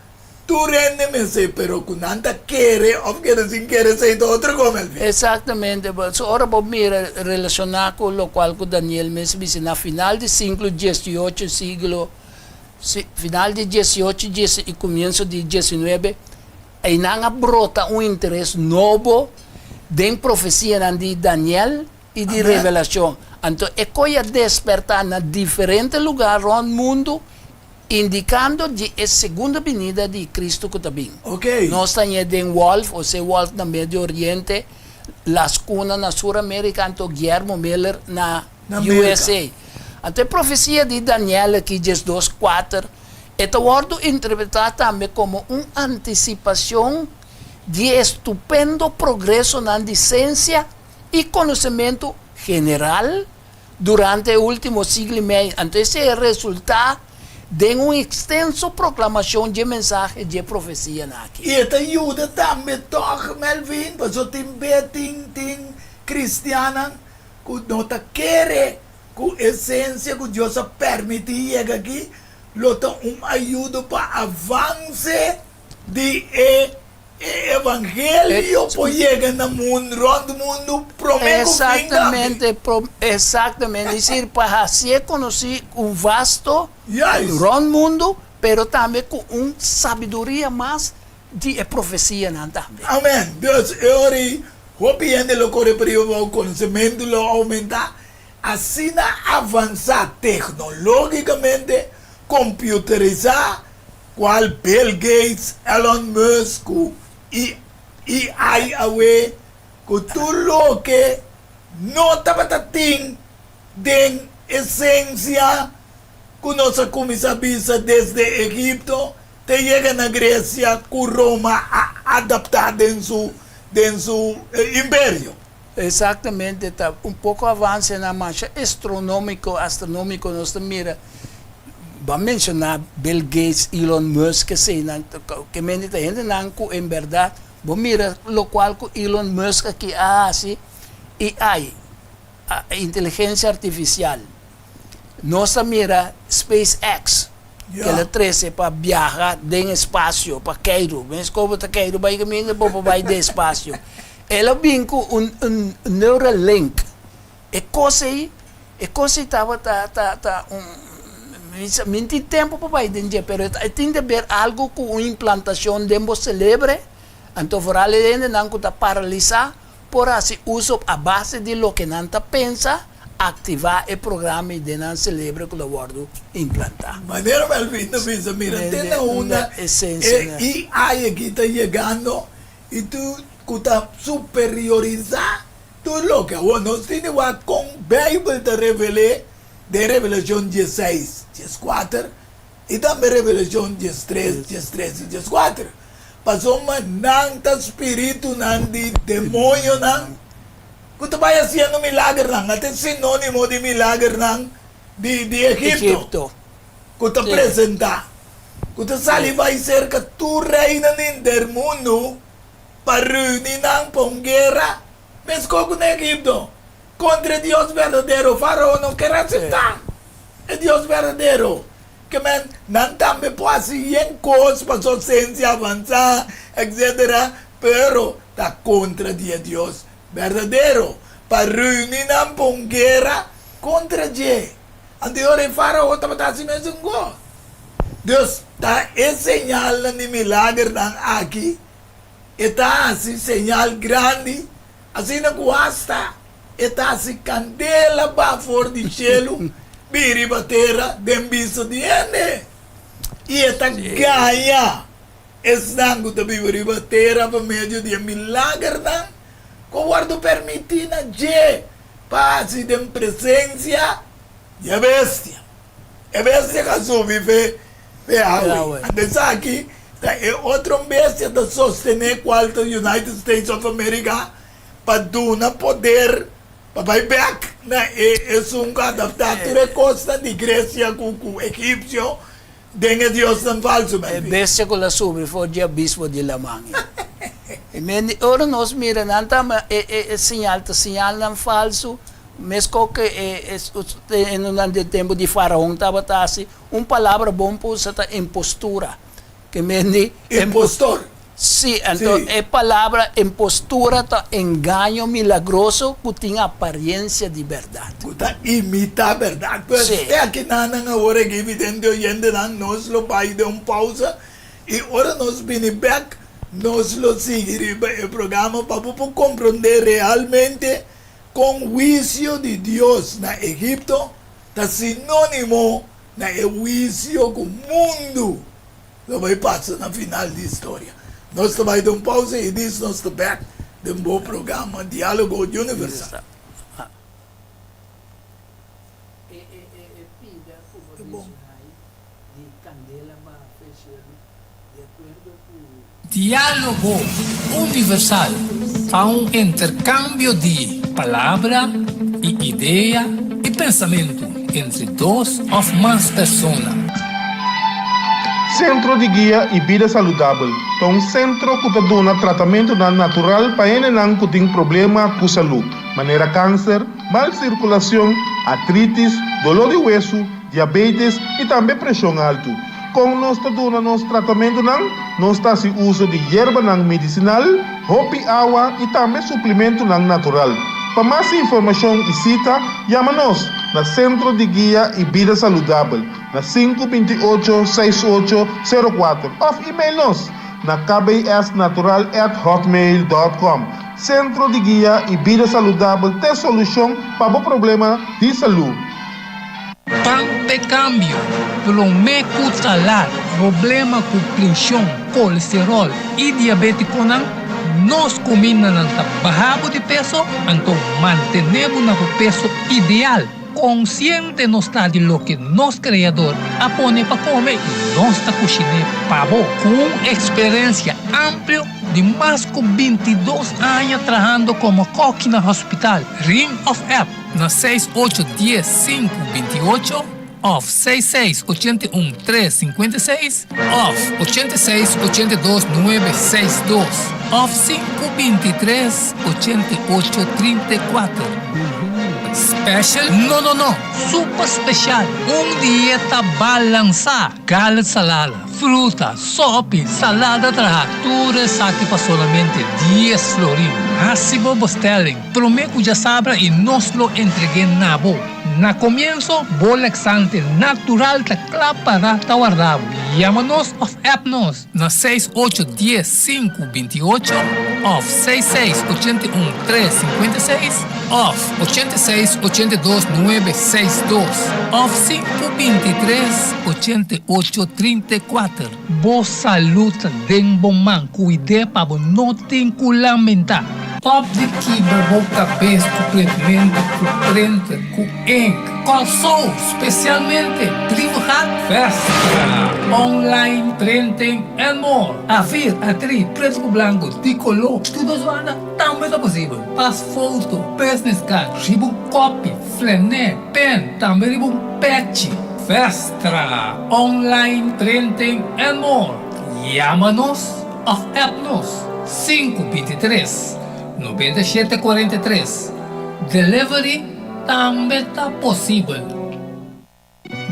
Speaker 3: Tur hende mester, pero ku nan ta kere òf kere sin kere esei ta otro kos, Melvin.
Speaker 4: Exactamente. So ora bo mira relaciona cu locual cu Daniel mes a bisa na final di siglo 18 siglo final di 18 y comienzo di 19 eynan a brota un interes nobo den profecianan di Daniel y di Revelacion. Anto e coy a desperta na diferente lugar rond mundo. Indikando di e segunda binida di Kristu ku ta bin.
Speaker 3: Ok.
Speaker 4: Nos ta ñe den Wolf, ose Wolf na Medio Oriente, Lascuna na Sur Amerika anto Guillermo Miller na
Speaker 3: Na Merka.
Speaker 4: USA. Anto e profesia di Daniel aki 12 kuater e ta wòrdu interpretá tambe komo un antisipashon di e estupendo progresonan di sensia i konosementu general durante e último siglo i mei. Anto esei a resultá den un ekstenso proklamashon dje mensahe dje profesianan aki.
Speaker 3: I e ta yuda tambe tòg, Melvin, pasobra tin be tin tin kristiannan ku no ta kere ku e sensia ku Dios a pèrmití yega aki lo ta un ayudo pa avanse di e E evangelio por yega na mundu, rònt mundu, promé ku fin tambe.
Speaker 4: Exactamente, exactamente. Es decir, pa hacié conocí un vasto rònt mundu, pero tambe ku un sabiduria mas di e profecianan tambe.
Speaker 3: Amen. Dus e ora ei hopi hende lo kore pa riba abou, konosementu lo oumentá, asina avansá teknológikamente, komputerisá, Cual Bill Gates, Elon Musk cu AI awe cu tur loke no tabata tin den esencia cu nos a cuminsa bisa desde Egipto te yega na Grecia cu Roma a adapta den su den su imperio.
Speaker 4: Exactamente, ta un poco avancenan masha estronomico, astronomico nos ta mira. Bo a menciona Bill Gates, Elon Musk eseinan, ke mende ta hendenan ku en berdad bo mira lokual ku Elon Musk aki a hasi AI, inteligencia artificial. Nos a mira SpaceX ke el a trese pa biaha den espasio, pa keiru. Mes ku bo ta keiru bai kaminda bo por bai den espasio. El a bin ku un Neuralink. E kos ei, e kos ei tabata ta ta un, mi sa, mi no tin tempu pa bai den dje, pero e tin di ber algu ku un implantashon den bo selebre, anto foral e hendenan ku ta paralisá por hasi uso a base di loke nan ta pensa, aktivá e programa ei den nan selebre ku lo wòrdu implantá.
Speaker 3: Manera Melvin ta bisa, mira te na unda e AI aki ta yegando i tur ku ta superiorisá Tur loke awor nos tin di wak kon Beibel ta revel'é den Revelashon diesseis, dieskuater i tambe Revelashon diestres, diestres i dieskuater. Pasobra nan ta spiritunan di demoñonan ku ta bai hasiendo milagernan. Nan ta sinónimo di milagernan di di Egipto ku ta presentá, ku ta sali bai serka tur reinan di henter mundu. Pa reuni nan pa un guera, meskos ku na Egipto, kontra e Dios berdadero. Farao no ker aseptá e Dios berdadero. Ke men, nan tambe por hasi yen kos pa su sensia avansá, etsetera, pero ta kontra di e Dios berdadero. Pa reuni nan pa un guera kontra dje. Anto e ora e Farao tabata hasi mesun kos. Dus, ta e señalnan di milagernan aki. E ta hasi señal grandi, asina ku asta e ta hasi kandela ba for di shelu bin riba tera den bista di hende. I e ta gaña esnan ku ta biba riba tera pa medio di e milagernan ku a wòrdu permití na dje pa hasi den presensia di e bestia. E bestia ka subi fe fe awe. Anto esaki ta e otro bestia ta sostene cual ta United States of America pa duna poder pa bai bek na e esun cu adapta tur e cosnan di Grecia cu cu Egipcio den e diosnan falso.
Speaker 4: E bestia cu la subi for di abismo di laman. E men ora nos mira nan ta e e señal ta señalnan falso. Meskos ku e hendenan den tempu di Faraon tabata hasi, un palabra bon pa usa ta impostura. Ke men di?
Speaker 3: Impostor.
Speaker 4: Sí, anto e palabra impostura ta engaño milagroso ku tin apariencia di bèrdat.
Speaker 3: Ku ta imitá bèrdat. Pues te akinanan awor aki, vidente oyentenan, nos lo bai den un pausa i ora nos bini bèk nos lo sigui riba e programa pa bo por komprondé realmente Kon huisio di Dios na Egipto ta sinónimo na e huisio ku mundu lo bai pasa na final di historia. Nos ta bai den un pausa i dis nos ta bek den bo programa Dialogo Universal.
Speaker 1: Diálogo Universal ta un interkambio di palabra i idea i pensamentu entre dos òf mas persona.
Speaker 2: Sentro di Guia i Bida Saludabel ta un sentro ku ta duna tratamentunan natural pa hendenan ku tin problema ku salú, manera kanser, mal sirkulashon, artritis, doló di wesu, diabetes i tambe preshon altu. Kon nos ta duna nos tratamentunan? Nos ta hasi uso di yerbanan medisinal, hopi awa i tambe suplimentunan natural. Pa mas informashon i sita, yama nos na Sentro di Guia i Bida Saludabel na sinku 28 seis ocho sero kuater òf email nos na kbsnatural at hotmail dòt kòm. Sentro di Guia i Bida Saludabel t'e solushon pa bo problema di salú.
Speaker 1: Pan p'e kambio, promé ku talar problema ku preshon, kolesteròl i diabétikonan, nos kumindanan ta baha bo di peso, anto mantené bo na bo peso ideal. Konsiente nos ta di loke nos Kreador a pone pa kome i nos ta kushiné pa bo. Ku un eksperensia amplio di mas ku 22 aña trahando komo kòki na hospital, Ring òf app na seis ocho dies sinku 28 òf seis seis 81 tres 56 òf 86 82 nuebe seis dos òf sinku 23 88 34. Special? No no no! Super special! Un dieta balansá! Garlic salada, fruta, sopi, salada traha, tur esaki pa solamente dies florin. Hasi bo bestelling prome ku djasabra i nos lo entreg'é na bo. Na komienso, bo laxante natural ta kla para ta warda bo. Yama nos òf app nos na seis ocho dies sinku 28 òf seis seis 81 tres 56 òf 86 82 nuebe seis dos òf sinku 23 88 34. Bo salud ta den bo man, cuid'é pa bo no tin cu lamenta. Stop di kibra bo kabes ku pretmento ku prenter ku ink. Kòrsou, spesialmente Brievengat, Vestra, online printing and more. Afir, atri, pretu ku blanku, di koló, tur dos banda tambe ta posibel. Pas foto, business card, riba un kopi, flené, pen, tambe riba un pechi. Vestra, online printing and more. Yama nos òf app nos sinku 23 97 43. Delivery tambe ta posibel.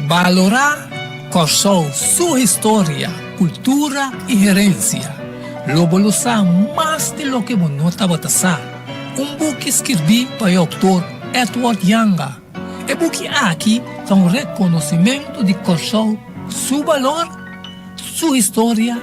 Speaker 1: Balorá Kòrsou su historia, kultura i herensia. Lo bo lo sa mas di loke bo no tabata sa. Un buki skirbí pa e outor Edward Janga. E buki aki ta un rekonosimentu di Kòrsou su balor, su historia,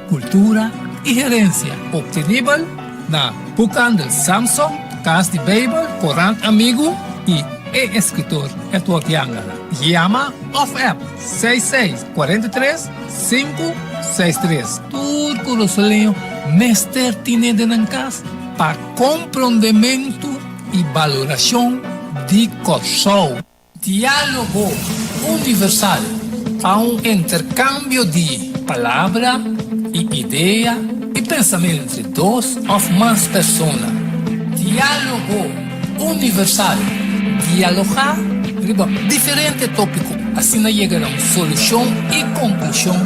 Speaker 1: kultura i herensia. Optenibel na Boekhandel Samson, Kas di Beibel, Korant Amigu i e eskritor Edward Janga. Yama òf app seis seis 43 sinku seis tres. Tur kurasoleño mester tine den nan kas pa komprondementu i balorashon di Kòrsou. Diálogo Universal ta un interkambio di palabra i idea i pensamentu entre dos òf mas persona. Diálogo Universal, dialogá riba diferente tópiko, asina yega na un solushon i konklushon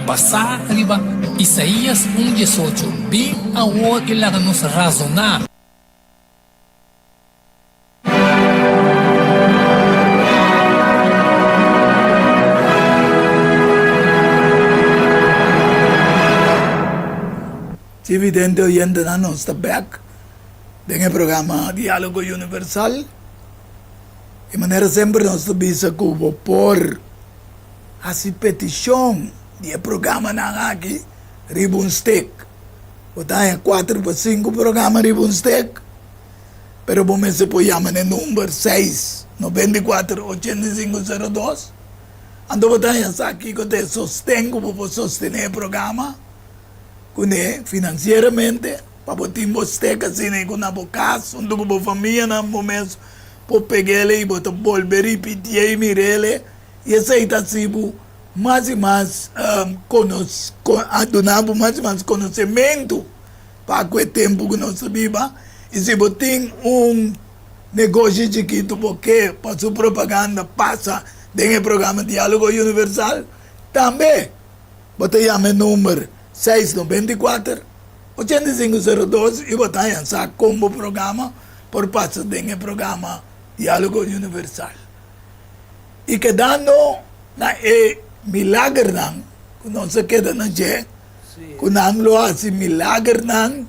Speaker 1: basá riba Isaías un 18, Bin awor i laga nos razoná.
Speaker 3: Si vidente oyentenan nos ta bek den e programa Dialogo Universal y manera semper nos ta bisa cu bo por haci peticion di e programanan aki riba un stek. Bo ta haña cuater pa cinco programa riba un stek. Pero bo mester por yama na e number seis 94 85 02. Anto bo ta haña sa kiko ta e sosten ku bo por sostené e programa kuné finansieramente pa bo tin bo stek asina i ku na bo kas huntu ku bo famianan bo mes por peg'el i bo ta bolbe ripitié i mir'el i esei ta hasi bo mas i mas a duna bo mas i mas konosementu pa ku e tempu ku nos ta biba i si bo tin un negoshi chikitu bo ke pa su propaganda pasa den e programa Diálogo Universal tambe bo ta yama e number seis 94 85 02 i bo ta haña sa kon bo programa por pasa den e programa Diálogo Universal. I kedando na e milagernan ku nos a keda na dje, ku nan lo hasi milagernan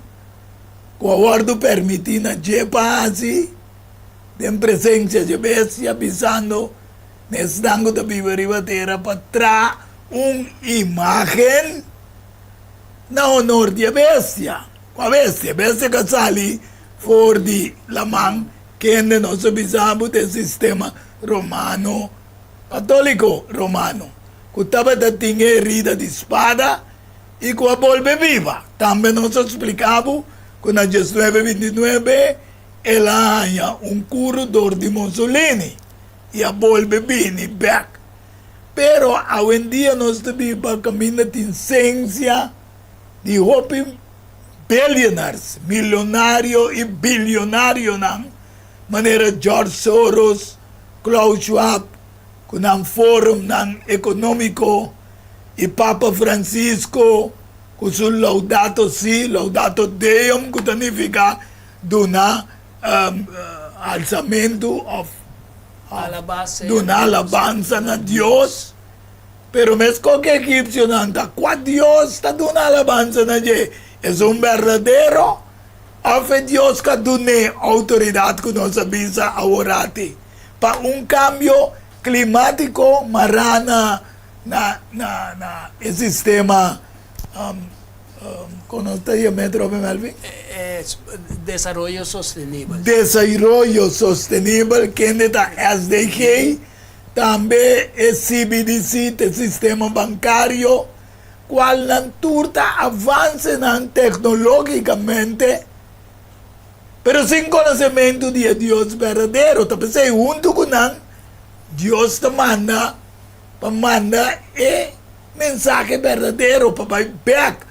Speaker 3: ku a wòrdu permití na dje pa hasi den presensia dje bestia, bisando na esnan ku ta biba riba tera pa traha un imágen na honor di e bestia. Kua bestia? E bestia ku a sali for di laman, kende nos a bisa bo ta e sistema romano, katóliko romano, ku tabata tin e herida di spada i ku a bolbe biba. Tambe nos a splika bo ku na diesnuebe bintinuebe el a haña un kuru dor di Mussolini i a bolbe bini bek. Pero awendia nos ta biba kaminda tin sensia di hopi billionaires, milionario i bilionarionan manera George Soros, Klaus Schwab ku nan forumnan ekonómiko i Papa Francisco ku su Laudato Si, Laudato Deum ku ta nifiká duna alsamentu òf duna alabansa na Dios. Pero meskos ku e egipsionan ta kua Dios ta duna alabansa na dje? Esun berdadero òf e Dios ku a dun'é outoridat ku nos a bisa aworati pa un kambio klimátiko mará na na na na e sistema kon nos ta yam'é atrobe Melvin?
Speaker 4: Desaroyo sostenibel.
Speaker 3: Desaroyo sostenibel kende ta SDG Tambe e CBDC ta e sistema bankario kual nan tur ta avansenan teknologikamente pero sin konosementu di e Dios berdadero. Ta p'esei huntu ku nan Dios ta manda pa manda e mensahe berdadero pa bai bek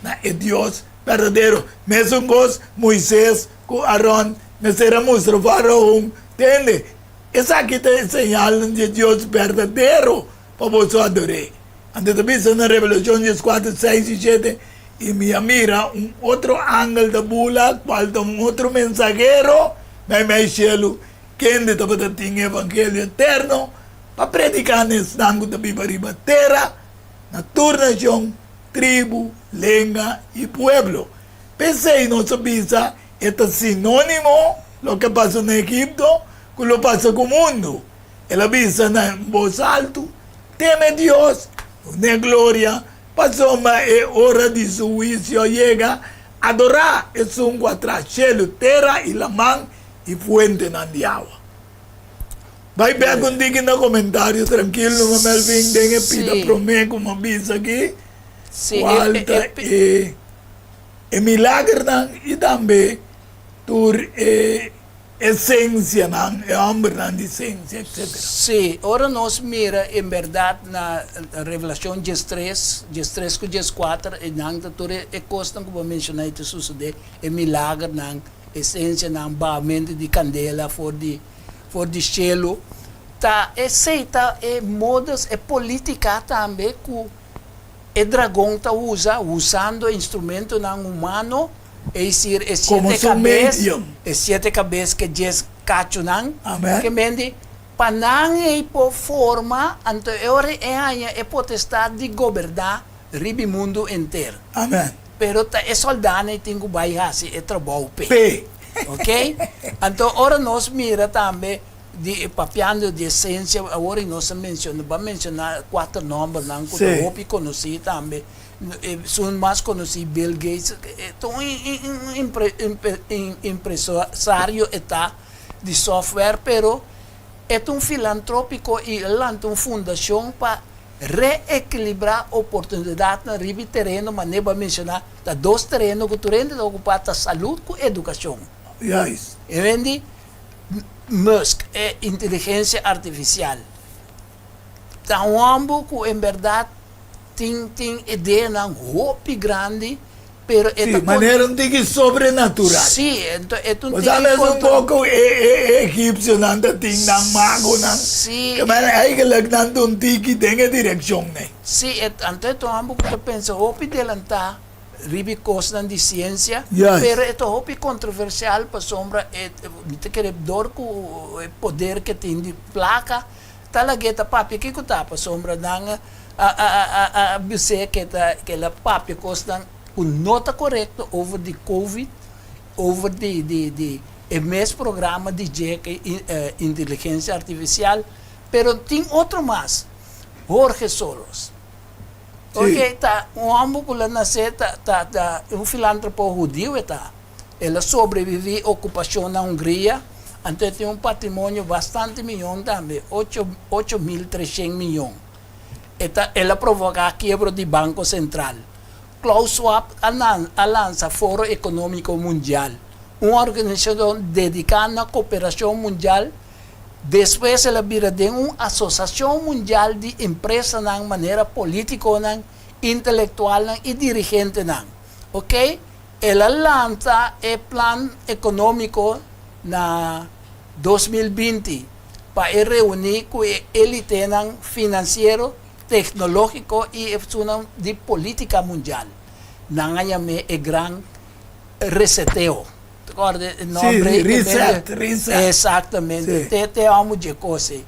Speaker 3: na e Dios berdadero. Mesun kos Moises ku Aron mester a mustra Faraon, tende. Esaki ta e señalnan di e Dios berdadero pa boso ador'é. Anto ta bisa na Revelashon dieskuater, seis i shete, I mi a mira un otro angel ta bula, kual ta un otro mensahero meimei shelu, kende tabata tin e evangelio eterno pa prediká na esnan ku ta biba riba tera, na tur nashon, tribu, lenga i pueblo. P'esei nos a bisa E ta sinónimo loke a pasa na Egipto ku lo pasa ku mundu. El a bisa na bos altu, Teme Dios, dun'é gloria, pasobra e ora di su huisio a yega, adorá esun ku a traha shelu, tera i laman i fuentenan di awa. Bai bek un tiki na komentario trankil numa Melvin den e pida promé ku mi a bisa aki, kual ta e. E milagernan i tambe tur e esensianan, e hòmbernan di sensia, etsetera.
Speaker 4: Sí, ora nos mira en bèrdat na Revelashon diestres, diestres ku dieskuater, einan ta tur e kosnan ku bo a menshoná ei ta sosodé, e milagernan, esensianan, bahamentu di kandela for di for di shelu. Ta esei ta e modus, e polítika tambe ku. E dragon ta usa usando instrumentonan humano, es decir, e
Speaker 3: Como
Speaker 4: siete
Speaker 3: su
Speaker 4: cabes,
Speaker 3: medium.
Speaker 4: e siete cabes ke djes cachonan,
Speaker 3: Amen.
Speaker 4: ke mende pa nan ei por forma, anto e ora e haña e potestad di goberná riba e mundu enter.
Speaker 3: Amen.
Speaker 4: Pero ta e soldánan ei tin ku bai hasi e trabou p'e.
Speaker 3: P'e.
Speaker 4: Ok? Anto ora nos mira tambe Di e papiando di esencia, awor y nos a menciona, bo a menciona cuater nombernan cu ta hopi conoci tambe, esun mas conoci Bill Gates, e ta un impresario e ta di software, pero. E ta un filantrópiko i a lanta un fundashon pa reekilibrá oportunidatnan riba e tereno manera bo a menshoná, ta dos tereno ku tur hende ta okupá, ta salud ku edukashon.
Speaker 3: Juist.
Speaker 4: E hende Musk, e inteligensia artifisial, ta un hòmber ku en bèrdat tin tin ideanan hopi grandi pero e
Speaker 3: Sí,
Speaker 4: ta con
Speaker 3: manera un tiki sobrenatural.
Speaker 4: Sí, ento e ta un
Speaker 3: Bo
Speaker 4: tiki
Speaker 3: sa mes un
Speaker 4: contra
Speaker 3: poco e e e egipcionan ta tin nan magonan,
Speaker 4: Sí.
Speaker 3: ke men eigenlijk nan ta un tiki den e direccion nei.
Speaker 4: Sí, e anto e ta un homber ku ta pensa hopi delantá riba e kosnan di siensia,
Speaker 3: Juist.
Speaker 4: pero e ta hopi controversial pasobra e mi ta kere dor ku e poder ke tin di plaka Ta lag'é ta papia kiko ta pasobra nan a a a a bis'é ke ta ke el a papia kosnan ku no ta korekto over di covid, over di di di e mes programa di dje ke inteligensia artifisial, pero tin otro mas, Jorge Soros. Jorge ta un hòmber ku lo nasé ta ta ta un filantropo hudiu e ta. El a sobreviví okupashon na Hungria, anto e tin un patrimonio bastante miyon tambe, ocho 8300 miyon. E ta el a provoká kiebro di Banko Sentral. Klaus Schwab a a lansa Foro Ekonómiko Mundial, un organisashon dediká na koperashon mundial. Despues el a bira den un asosashon mundial di empresanan manera polítikonan, intelektualnan i dirigentenan. Oké? El a lanta e plan ekonómiko na 2020 pa e reuní ku e elitenan finansiero, teknológiko i esunnan di polítika mundial. Nan a yam'é e Gran Reseteo. Ta kòrda e nòmber ei?
Speaker 3: Sí, reset, reset.
Speaker 4: Eksaktamente. Te te hòmber dje kos ei.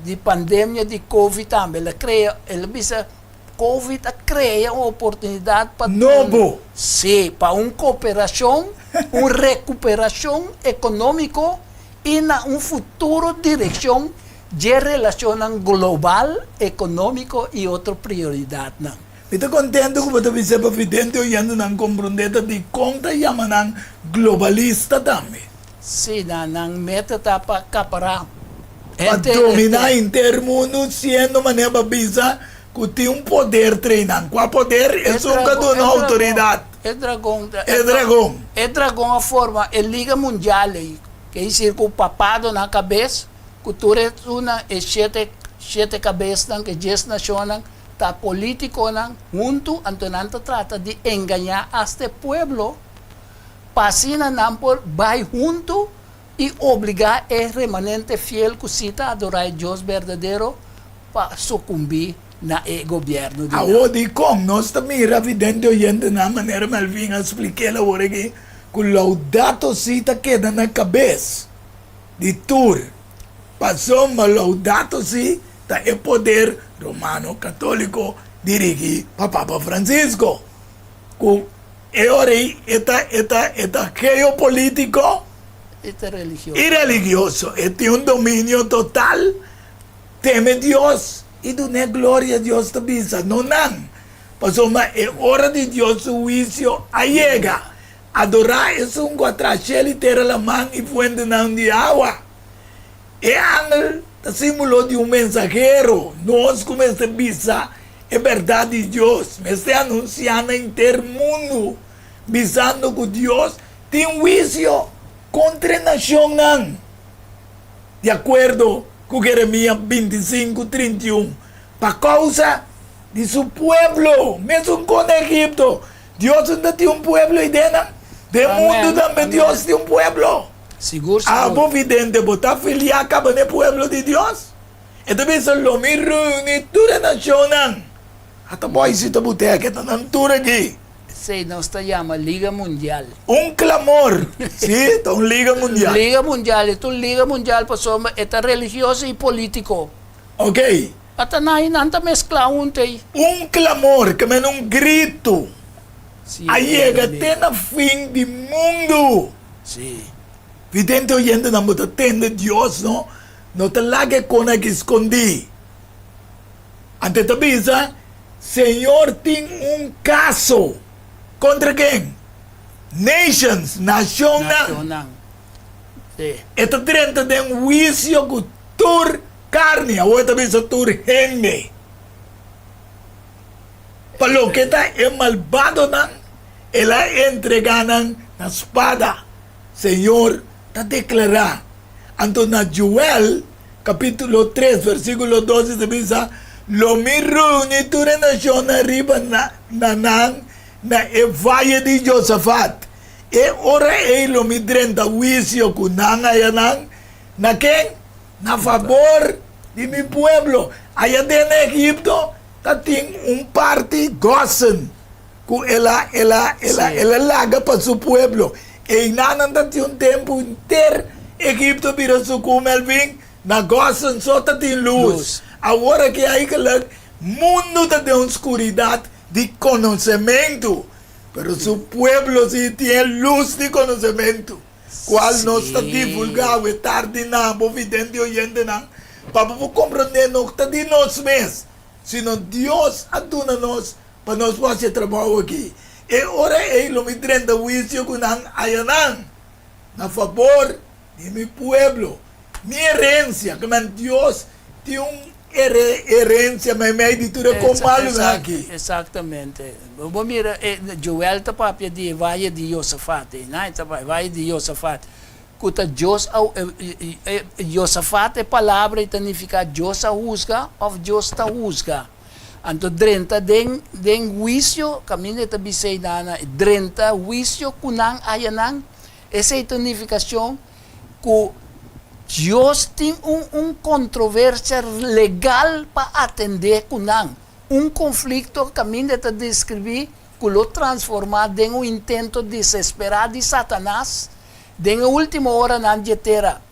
Speaker 4: Di pandemia di covid tambe el a krea, el a bisa Covid a krea un oportunidat pa.
Speaker 3: Nobo.
Speaker 4: Sí, pa un koperashon, un rekuperashon ekonómiko i na un futuro direkshon dje relashonnan global, ekonómiko i otro prioridatnan.
Speaker 3: Mi ta kontentu ku bo ta bisa pa vidente oyentenan komprondé ta dikon ta yama nan globalista tambe.
Speaker 4: Sí, nan nan meta ta pa kapará
Speaker 3: Pa
Speaker 4: henter
Speaker 3: dominá
Speaker 4: henter.
Speaker 3: henter mundu siendo manera pa bisa ku tin un poder trae nan. Kua poder?
Speaker 4: E
Speaker 3: Esun ku a
Speaker 4: dragon,
Speaker 3: duna
Speaker 4: e dragon,
Speaker 3: outoridat.
Speaker 4: e dragon ta,
Speaker 3: E dragon.
Speaker 4: E dragon a forma e liga mundial ei, ke esir ku papado na kabes, ku tur esunnan e shete shete kabesnan, ke dies nashonnan, ta politikonan huntu, anto nan ta trata di engañá asta e pueblo pa asina nan por bai huntu i obligá e remanente fiel ku sí ta adorá e Dios berdadero pa sukumbí na e gobièrnu di nan.
Speaker 3: Awor dikon nos ta mira vidente oyentenan manera Melvin a splik'el awor aki ku Laudato Si ta keda na kabes di tur? Pasobra Laudato Si ta e poder Romano Katóliko dirigí pa Papa Francisco ku E ora ei e ta e ta e ta geopolítiko
Speaker 4: E ta religioso.
Speaker 3: i religioso. E tin un dominio total. Teme Dios i dun'é gloria, Dios ta bisa, no nan. Pasobra e ora di Dios su huisio a yega. Adorá esun ku a traha shel i tera, laman i fuentenan di awa. E angel ta símbolo di un mensahero. Nos ku mester bisa e bèrdat di Dios, mester anunsiá na henter mundu, bisando ku Dios tin huisio kontra e nashonnan, di akuerdo ku Jeremías 25, 31, pa kousa di su pueblo, mesun kon na Egipto, Dios no ta tin un pueblo ei den nan? Den mundu tambe Dios tin un pueblo.
Speaker 4: Sigur, sigur.
Speaker 3: Abo vidente, bo ta afiliá kaba n'e pueblo di Dios? E ta bisa, Lo mi reuni tur e nashonnan. Ata bo si ta buteka, ta nan tur aki.
Speaker 4: Esei nos ta yama Liga Mundial.
Speaker 3: Un clamor! Sí, ta un liga mundial.
Speaker 4: Liga Mundial, e ta un liga mundial pasobra e ta religioso i polítiko.
Speaker 3: Ok.
Speaker 4: Ata nan i nan ta mesklá huntu ei.
Speaker 3: Un clamor, ke mena un gritu,
Speaker 4: Sí,
Speaker 3: a yega
Speaker 4: mi.
Speaker 3: te na fin di mundu.
Speaker 4: Sí.
Speaker 3: Vidente oyentenan, bo ta tende Dios, no? No ta laga e kon aki skondí. Anto e ta bisa, Señor tin un kaso kontra ken? Nations, nashonnan.
Speaker 4: Nashonnan.
Speaker 3: E ta drenta den huisio ku tur karni, awor e ta bisa tur hende. Pa loke ta e malbadonan, el a entregá nan na spada, Señor ta deklará. Anto na Joel, kapítulo tres, versíkulo doce ta bisa, Lo mi reuní tur e nashonnan riba na nan na e vaye di Josafat. E ora ei lo mi drenta huisio ku nan ayanan, na ken? Na fabor di mi pueblo. Aya den Egipto ta tin un parti Gosen ku el a el a el a el a laga pa su pueblo. Einan nan ta tin un tempu henter Egipto bira sukú Melvin, na Gosen so ta tin lus. Awor aki eigenlijk mundu ta den un skuridat di konosementu. Pero su pueblo si tin e lus di konosementu, kual nos ta divulgá awe tardi na bo vidente oyentenan, pa bo por komprondé no ta di nos mes, sino Dios a duna nos pa nos por hasi e trabou aki. E ora ei lo mi drenta huisio ku nan ayanan na fabor di mi pueblo, mi herensia, ke men Dios tin un herensia meimei di tur e kon malunan aki.
Speaker 4: Exactamente. Bo mira, Joel ta papia di e vaye di Josafat, einan e ta papia, e vaye di Josafat, ku ta Dios a, Josafat e palabra ei ta nifiká Dios a husga òf Dios ta husga. Anto drenta den den huisio, kaminda e ta bisa einan, drenta huisio ku nan ayanan, Esei ta nifikashon ku Dios tin un un kontroversia legal pa atendé ku nan, un konflikto kaminda e ta deskribí ku lo transformá den un intento desesperá di Satanas den e último oranan dje tera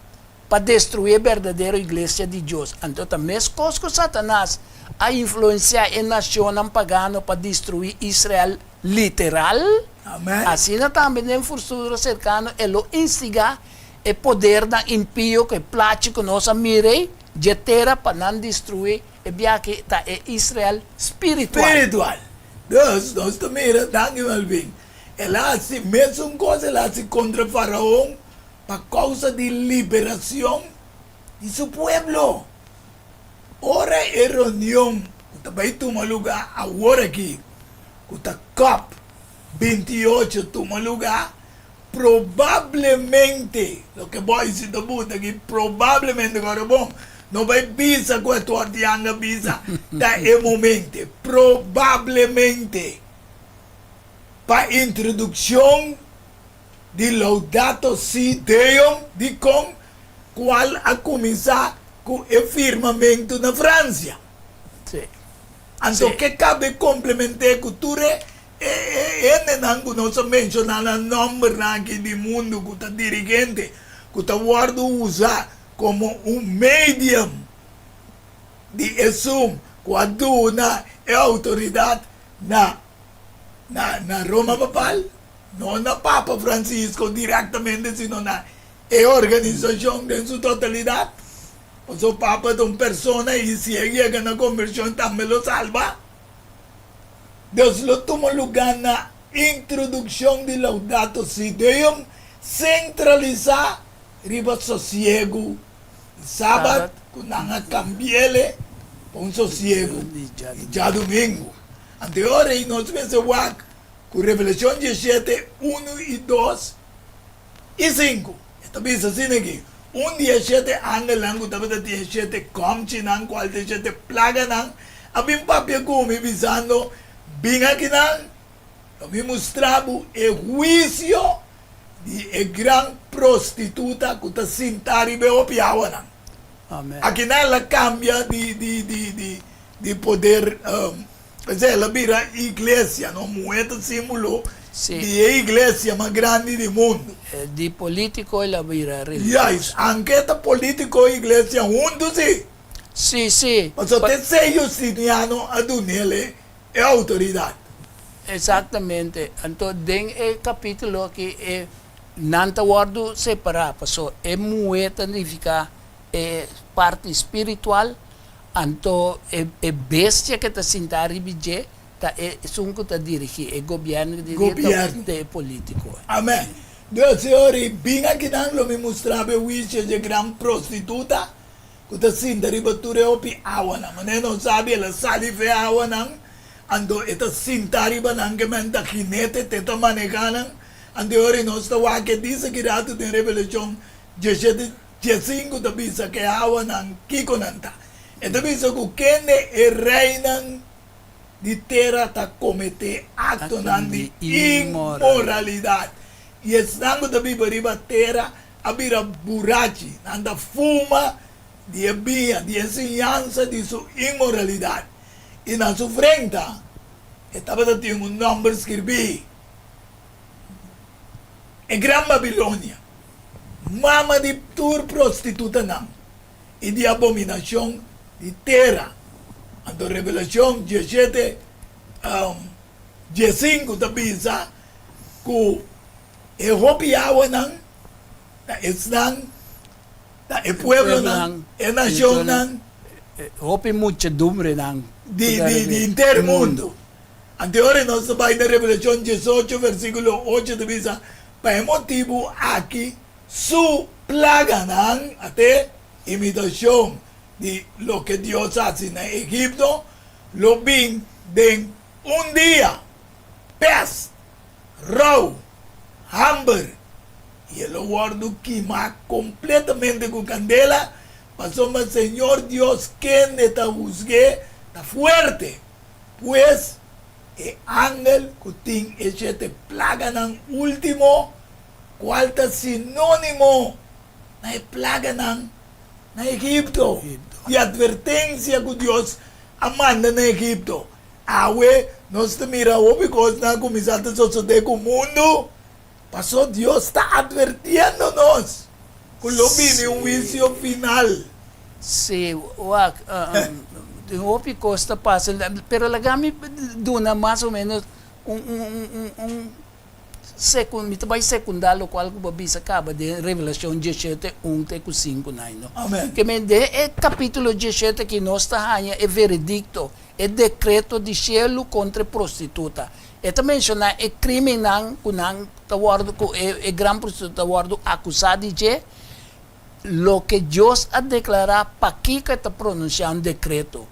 Speaker 4: pa destruí e berdadero iglesia di Dios. Anto ta meskos ku Satanas a influensiá e nashonnan pagano pa destruí Israel literal, asina tambe den futuro serkano e lo instigá e podernan impio ku e plachi ku nos a mira ei dje tera pa nan destruí e biaha ta e Israel spiritual.
Speaker 3: Spiritual. Dus, nos ta mira, danki Melvin, el a hasi mesun kos el a hasi kontra Faraon pa kousa di liberacion di su pueblo. Ora e reunion cu ta bay tuma luga awor aki, cu ta cop 28 tuma luga, probablemente, loke Boyce ta buta aki, probablemente, ora bon, no bay bisa cu e Tuartian a bisa, ta e momente, probablemente, pa introduccion di Laudato Si Deum, dikon kual a kuminsá ku e firmamentu na Fransia. Anto ke kabe komplement'é ku tur e hendenan ku nos a menshoná nan nòmbernan aki di mundu ku ta dirigente ku ta wòrdu usá komo un medium di esun ku a duna e outoridat na na Roma Papal? No na Papa Francisco directamente sino na e organisacion den su totalidad. Pasobra Papa ta un persona y si e yega na conversion tambe lo salba. Dios lo tuma lugar na introduccion di Laudato Si Deum centralisa riba sosiego di Sabat cu nan a cambiele pa un sosiego di djadumingu. Anto e ora ei nos mester wak Ku Revelashon diesshete, unu i dos i sinku, e ta bisa asina aki, Un di e shete angelnan ku tabata tin e shete kòmchinan, kual ta e shete plaganan, a bin papia ku mi, bisando, Bin akinan, lo mi mustra bo e huisio di e gran prostituta ku ta sintá riba e hopi awanan. Akinan el a kambia di poder. P'esei el a bira iglesia, no? Muhé ta símbolo di e iglesia mas grandi di mundu.
Speaker 4: Di polítiko el a bira religioso.
Speaker 3: Juist, anke ta polítiko i iglesia huntu sí.
Speaker 4: Sí, sí.
Speaker 3: Pasobra ta esei Justiniano a dun'el e outoridat.
Speaker 4: Exactamente. Anto den e kapítulo aki e nan ta wòrdu separá, pasobra e muhé ta nifiká e parti spiritual Anto e e bestia ke ta sinta riba dje ta e esun ku ta dirigí e gobièrnu ku dirigí ta
Speaker 3: Gobièrnu.
Speaker 4: ta e polítiko.
Speaker 3: Amèn. Dios e ora i bin akinan lo mi mustra bo e huisio dje gran prostituta ku ta sinta riba tur e hopi awanan. Manera nos sabi el a sali fe awanan, anto e ta sinta riba nan ke men ta jinete te ta maneha nan. Anto e ora i nos ta wak e disa ki ratu den Revelashon dieshete diesinku ta bisa ku e awanan kiko nan ta. E ta bisa ku kende e reinan di tera ta kometé aktonan di inmoralidat, i esnan ku ta biba riba tera a bira burachi, nan ta fuma di e biña di e siñansa di su inmoralidat, i na su frenta e tabata tin un nòmber skirbí, E Gran Babilonia, mama di tur prostitutanan. i di abominashon di tera. Anto Revelashon dieshete, diesinku ta bisa ku e hopi awanan ta esnan, ta e pueblonan, e nashonnan.
Speaker 4: Hopi muchedumbrenan
Speaker 3: di henter mundu. Anto e ora nos ta bai na Revelashon diesocho versikulo ocho ta bisa, Pa e motibu aki Su plaganan a te imitashon di loke Dios hasi na Egipto, lo bin den un dia, pèst, rou, hamber, i e lo wòrdu kimá kompletamente ku kandela, pasobra Señor Dios kende ta husg'é ta fuerte. Pues, e angel ku tin e shete plaganan último Cual ta sinonimo na e plaganan na Egipto y advertencia cu Dios a manda na Egipto. Awe nos ta mira hopi cosnan a cuminsa ta sosode cu mundo, paso Dios ta advertiendo nos cu lo bini un huicio final.
Speaker 4: Sí, wak, tin hopi cos ta pasa, pero laga mi duna mas o menos un un un Sekun, mi ta bai sekundá lokual ku bo a bisa kaba den Revelashon dieshete un te ku sinku nai no.
Speaker 3: Amen.
Speaker 4: Ke men den e kapítulo dieshete aki nos ta haña e veredikto, e dekreto di shelu kontra e prostituta. E ta menshoná e krímennan ku nan ta wòrdu, ku e e gran prostituta ta wòrdu akusá di dje, loke Dios a deklará pakiko e ta pronunsiá un dekreto.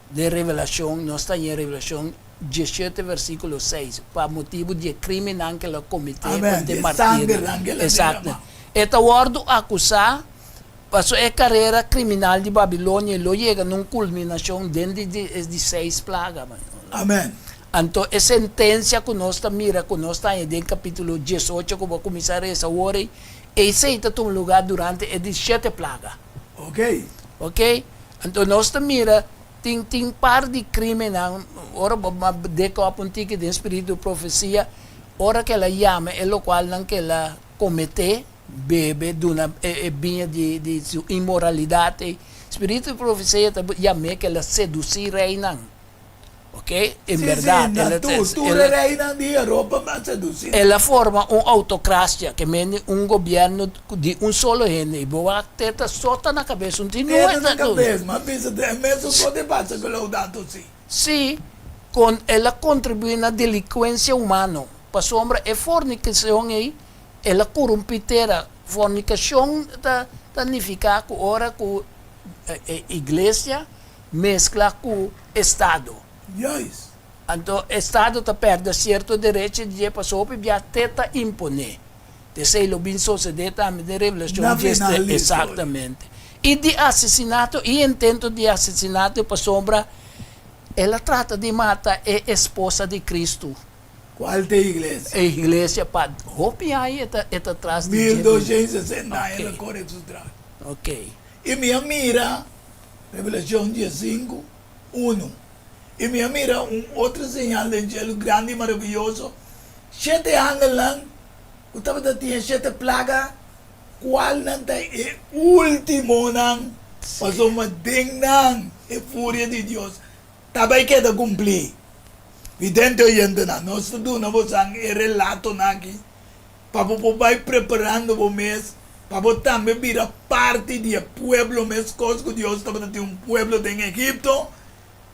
Speaker 4: Den Revelashon, nos ta haña Revelashon dieshete versíkulo seis, pa motibu di e krímennan ku el a kometé
Speaker 3: Amèn,
Speaker 4: kontra
Speaker 3: di
Speaker 4: e
Speaker 3: e
Speaker 4: martirnan.
Speaker 3: sangernan ku el a
Speaker 4: Esakto.
Speaker 3: derama.
Speaker 4: E ta wòrdu akusá pasobra e karera kriminal di Babilonia lo yega na un kulminashon den di di e di seis plaga.
Speaker 3: Amèn.
Speaker 4: Anto e sentensia ku nos ta mira ku nos ta haña den kapítulo diesocho ku bo a kuminsá resa awor ei, esei ta tuma lugá durante e di shete plaga.
Speaker 3: Oké.
Speaker 4: Oké. Anto nos ta mira tin tin par di crimennan ora bo a deka op un tiki den spiritu di profecia ora ke el a yama e locualnan ke el a comete bebe duna e e biña di di su inmoralidad ey spiritu di profecia ta yam'e ke el a seduci reynan. Ok, en
Speaker 3: Sí,
Speaker 4: berdad
Speaker 3: sí, na
Speaker 4: el a
Speaker 3: tur, tur
Speaker 4: el
Speaker 3: e
Speaker 4: a
Speaker 3: reinan di Europa a seducí.
Speaker 4: El a forma un autocracia, ke mende un gobierno di un solo hende, i bo wak teta sota na kabes, un tin
Speaker 3: Teta
Speaker 4: nue
Speaker 3: na kabes, ma bisa ta e mesun kos di pasa ku Laudato Si.
Speaker 4: Sí, kon el a kontribuí na delinkuensia humano, pasobra e fornikashon ei, el a korumpí tera. Fornikashon ta ta nifiká ku ora ku e iglesia meskla ku estado.
Speaker 3: Juist.
Speaker 4: Anto estado ta pèrdè sierto derecho di dje pasobra hopi bia te ta imponé. T'esei lo bin sosodé tambe den Revelashon
Speaker 3: Na
Speaker 4: dies
Speaker 3: final di historia.
Speaker 4: Exactamente. I di asesinato i intento di asesinato pasobra el a trata di mata e esposa di Cristo.
Speaker 3: Cual ta e iglesia?
Speaker 4: E iglesia pa hopi aña e ta e ta tras di dje.
Speaker 3: 1260 aña el a kore su tras.
Speaker 4: Ok.
Speaker 3: I mi a mira. Revelashon diesinku, unu. I mi a mira un otro señal den shelu grandi i maraviyoso, shete angelnan ku tabata tin e shete plaga, kualnan ta e últimonan, pasobra den nan e furia di Dios ta bai keda kumplí. Vidente oyentenan, nos ta duna bosan e relatonan aki pa bo por bai preparando bo mes pa bo tambe bira parti di e pueblo meskos ku Dios tabata tin un pueblo den Egipto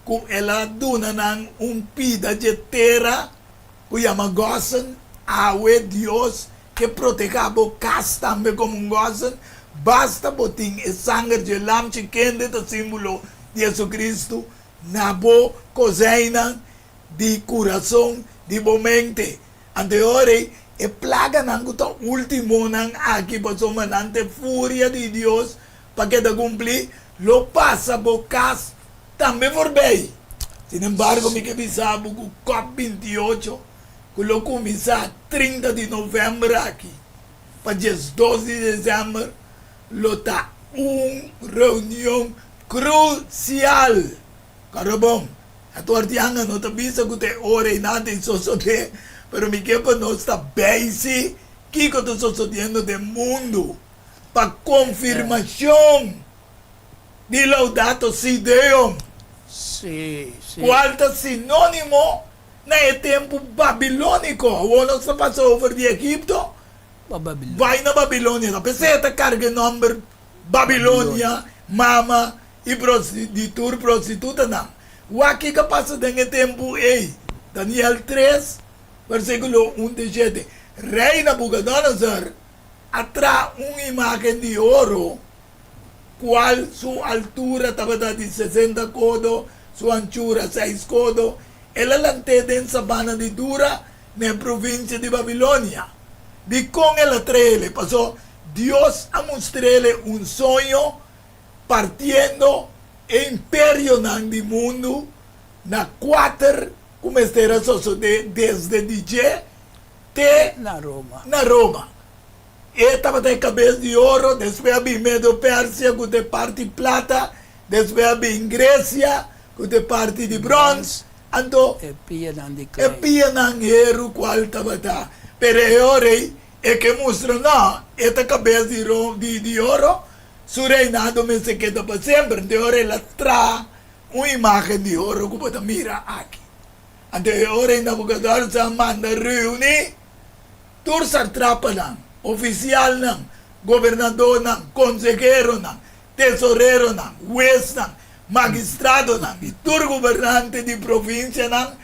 Speaker 3: ku el a duna nan un pida dje tera ku yama Gosen. Awe Dios ke protehá bo kas tambe komo un gòsen, basta bo tin e sanger dje lamchi kende ta símbolo di Jesucristo na bo kozijnnan di kurason di bo mente. Anto e ora ei, e plaganan ku ta últimonan aki pasobra nan ta e furia di Dios pa keda kumplí, lo pasa bo kas tambe forbei. Sin embargo, mi ke bisa bo ku Cop 28, ku lo kuminsá 30 di novèmber aki pa 12 di desèmber, lo ta un reunion krusial. Kòrda bon, e tortianga no ta bisa ku ta e ora ei nan ta e sosodé, pero mi ke pa nos ta bei si kiko ta sosodiendo den mundu pa konfirmashon di Laudato Si Deum, kual ta sinónimo na e tempu babilóniko. Awor nos ta pasa over di Egipto bai na Babilonia. Ta p'esei e ta karga e nòmber Babilonia, mama i di tur prostitutanan. Wak kiko a pasa den e tempu ei. Daniel 3, versíkulo 1 te 7. Rei Nabukodonosor a traha un imágen di oro, kual su altura tabata di 60 kodo, su anchura seis kodo. El a lant'é den sabana di Dura, na e provinsia di Babilonia. Dikon el a trael'e? Pasobra Dios a mustr'el un soño partiendo e imperionan di mundu na kuater ku mester a sosodé desde di dje te
Speaker 4: na Roma.
Speaker 3: Na Roma. E tabata e kabes di oro, despues a bin Medo-Persia ku ta e parti plata, despues a bin Gresia ku ta e parti di bròns, anto
Speaker 4: E pianan di
Speaker 3: e
Speaker 4: klei.
Speaker 3: pianan heru kual tabata. Pero e ora ei e ke mustra no, e ta kabes di di di oro, Su reinado mester keda pa semper. Anto e ora el a traha un imágen di oro ku bo ta mira aki. Anto e ora ei Nabukodonosor a manda reuní tur satrapanan, ofisialnan, gobernadornan, konseheronan, tesoreronan, huesnan, magistradonan i tur gobernante di provinsianan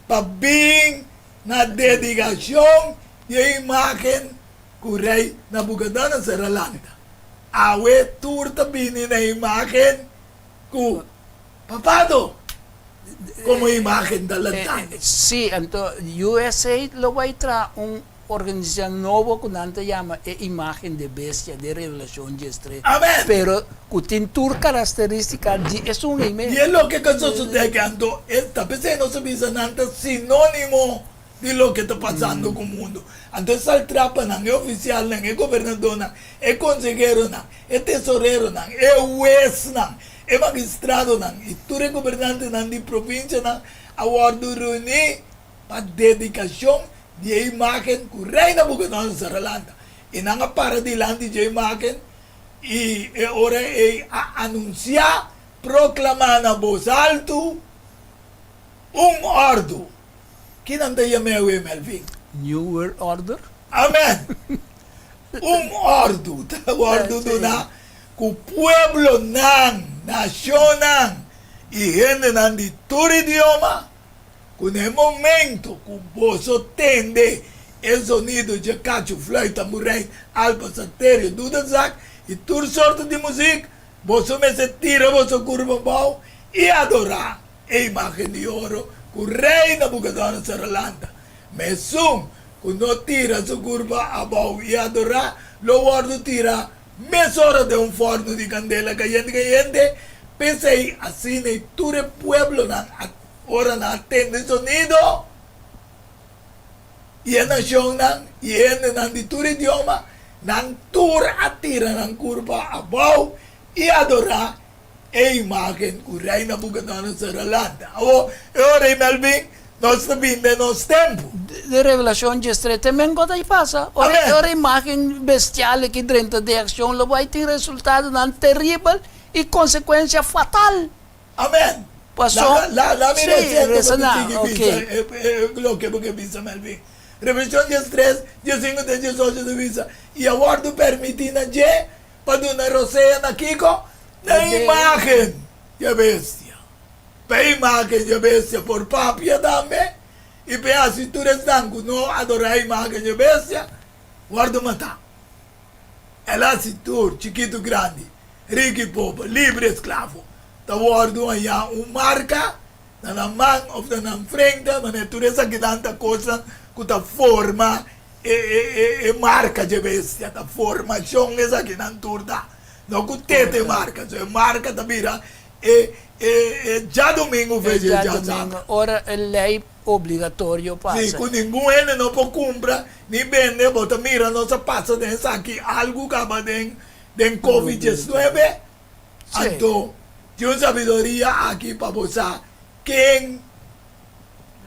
Speaker 3: pa bin na dedikashon di e imágen ku Rei Nabukodonosor a lanta. Awe tur ta bini na imágen ku papado komo imágen ta lantando.
Speaker 4: Sí, anto USA lo bai traha un organisashon nobo ku nan ta yama e imágen di e bestia den Revelashon 13.
Speaker 3: Amen!
Speaker 4: Pero ku tin tur karakterístika di esun ei mes.
Speaker 3: Di e loke ta sosodé aki anto e ta p'esei nos a bisa nan ta sinónimo di loke ta pasando ku mundu. Anto e saltrapanan, e ofisialnan, e gobernadónan, e konseheronan, e tesoreronan, e huesnan, e magistradonan i tur e gobernantenan di provinsianan a wòrdu reuní pa dedikashon di e imágen ku Rei Nabukodonosor a lanta. I nan a para dilanti dje imágen i e ora ei a anunsiá, proklamá na bos altu, un òrdu. Ki nan ta yam'é awe, Melvin?
Speaker 4: New World Order?
Speaker 3: Amen! Un òrdu ta wòrdu duná ku pueblonan, nashonnan i hendenan di tur idioma, ku na e momento ku boso tende e zonido dje kachu, fluit, tamburein, alpa, salterio, dudelzak i tur sorto di muzik, boso mester tira boso kurpa abou i adorá E imágen di oro ku Rei Nabukodonosor a lanta, ma esun ku no tira su kurpa abou i adorá lo wòrdu tirá mesora den un fòrnu di kandela kayente kayente. P'esei asina i tur e pueblonan a ora nan a tende sonido, i e nashonnan i e hendenan di tur idioma, nan tur a tira nan kurpa abou i adorá E imágen ku Rei Nabukodonosor a lanta. Awor, e ora ei, Melvin, nos ta bin den nos tempu.
Speaker 4: Den Revelashon 13 te men kos a pasa. Ora
Speaker 3: Amèn.
Speaker 4: ora imágen bestial aki drenta den akshon lo bai tin resultadonan teribel i konsekuensia fatal.
Speaker 3: Amèn.
Speaker 4: Paso,
Speaker 3: La, la, la mi
Speaker 4: sí,
Speaker 3: resiento
Speaker 4: resa
Speaker 3: pa mi
Speaker 4: na,
Speaker 3: sigui
Speaker 4: ok.
Speaker 3: bisa e, e, loke bo ke bisa, Melvin. Revelashon 13, 15 te 18 ta bisa, I a wòrdu permití na dje Pa duna rosea na kiko? Na imágen dje bestia. Pa e imágen dje bestia por papia tambe, i pa e hasi tur esnan ku no adorá e imágen dje bestia. Wòrdu matá. El a hasi tur, chikitu grandi, riku i pober, libre i esklavo, ta wòrdu hañá un marka na nan man òf na nan frente, manera tur esakinan ta kosnan ku ta forma e e marka dje bestia, ta formashon esakinan tur ta. No ku te ta e marka, so e marka ta bira e e e djadumingu fe dje djasabra.
Speaker 4: Ora e lei obligatorio pasa.
Speaker 3: Si, ku ningun hende no por kumpra ni bende, bo ta mira nos a pasa den esaki algu kaba den den covid 19, anto tin un sabiduria aki pa bo sa ken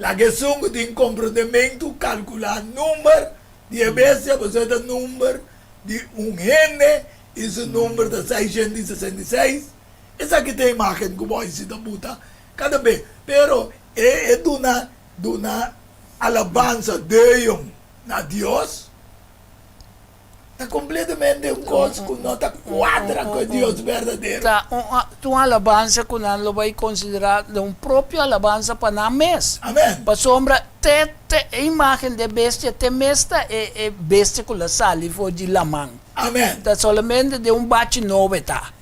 Speaker 3: laga esun ku tin komprondementu kalkulá number di e bestia, pasobra e ta number di un hende i su number ta 666, esaki ta e imagen ku bo a hisi ta buta kada be, pero E e duna duna alabansa deyon na Dios ta completamente un cos cu no ta cuadra cu e Dios berdadero.
Speaker 4: Ta un ta un alabansa cu nan lo bay considera den un propio alabansa pa nan mes.
Speaker 3: Amen.
Speaker 4: Pasobra te te e imagen di e bestia te mes ta e e bestia cu lo sali for di laman.
Speaker 3: Amen.
Speaker 4: Ta solamente den un bachi nobo e ta.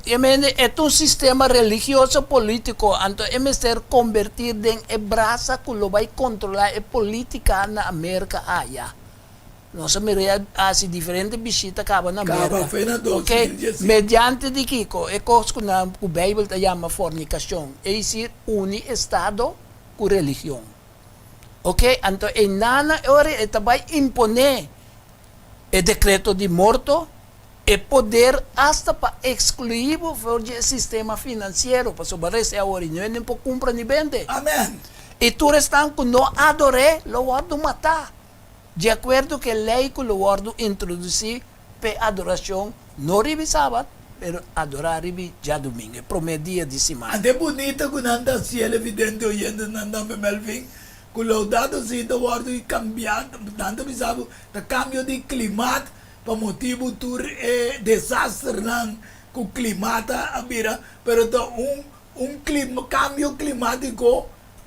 Speaker 4: E mende e ta un sistema religioso politico, anto e mester convertir den e brasa cu lo bay controla e politica na America aya. Nos a mira ya haci diferente bishita caba na
Speaker 3: Caba
Speaker 4: Merca.
Speaker 3: fe na
Speaker 4: Ok,
Speaker 3: 2015.
Speaker 4: mediante di kico? E cos cu nan cu Bijbel ta yama fornicacion, es decir, uni estado cu religion. Ok, anto e nana e ora e ta bay impone e decreto di morto, e poder hasta pa exclui bo for di e sistema financiero, pasobra rese awor y no hende por cumpra ni bende.
Speaker 3: Amen.
Speaker 4: Y tur esnan cu no ador'é lo wordo matá, di acuerdo cu e ley cu lo wordo introduci p'e adoracion, no riba e sabat, pero adorá riba djadumingo, e promé dia di siman.
Speaker 3: Ante bunita cu nan ta haci el evidente oyentenan tambe Melvin, Ku Laudato Si ta wòrdu i kambiá, nan ta bisa bo ta kambio di klimat pa motibu tur e desasternan ku klimat a bira, pero ta un un kambio klimátiko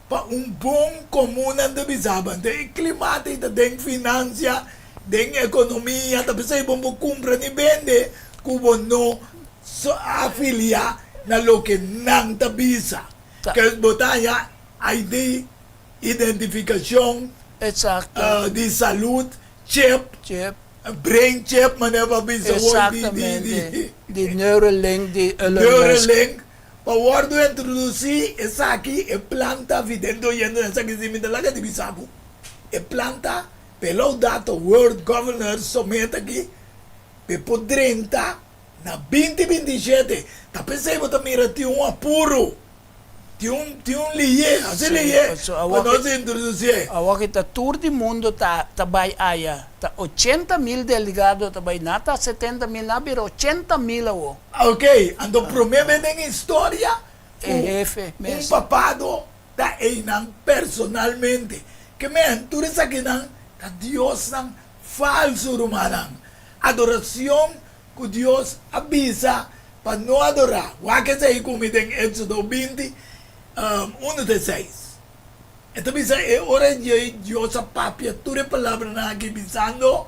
Speaker 3: pa un bon komun nan ta bisa bo. Anto e klimat ei ta den finansia, den ekonomia, ta p'esei bo no por kumpra ni bende ku bo no afiliá na loke nan ta bisa. Ke bo ta haña ID, identificacion
Speaker 4: Exacto.
Speaker 3: di salud, chip,
Speaker 4: Chip.
Speaker 3: brain chip manera bo a bisa hoy di di di
Speaker 4: Exactamente. Di Neuralink di Elon Musk.
Speaker 3: Neuralink pa wordo introduci esaki e plan ta vidente oyendo esaki si mi ta laga di bisa bo e plan ta pa e Laudato World Governor Summit aki pa e por drenta na binti 27 ta pesey bo ta mira tin un apuro. Tin un, tin un liye, hasi
Speaker 4: Sí,
Speaker 3: liye
Speaker 4: paso
Speaker 3: pa
Speaker 4: awor
Speaker 3: nos
Speaker 4: ki,
Speaker 3: introducié.
Speaker 4: awor ki ta tur di mundo ta, ta bai aya. Ta 80 mil delegado ta bai, na ta 70 mil, na bira 80 mil awor.
Speaker 3: Ok, anto prome bes den historia
Speaker 4: E
Speaker 3: ku
Speaker 4: hefe
Speaker 3: un
Speaker 4: mes.
Speaker 3: papado ta einan personalmente. Ke men, tur esakinan ta diosnan falso, rumannan. Adoracion ku Dios a bisa Pa no adorá. Wak esei ku mi den Éxodo 20, unu te seis. E ta bisa e ora djei Dios a papia tur e palabranan aki bisando,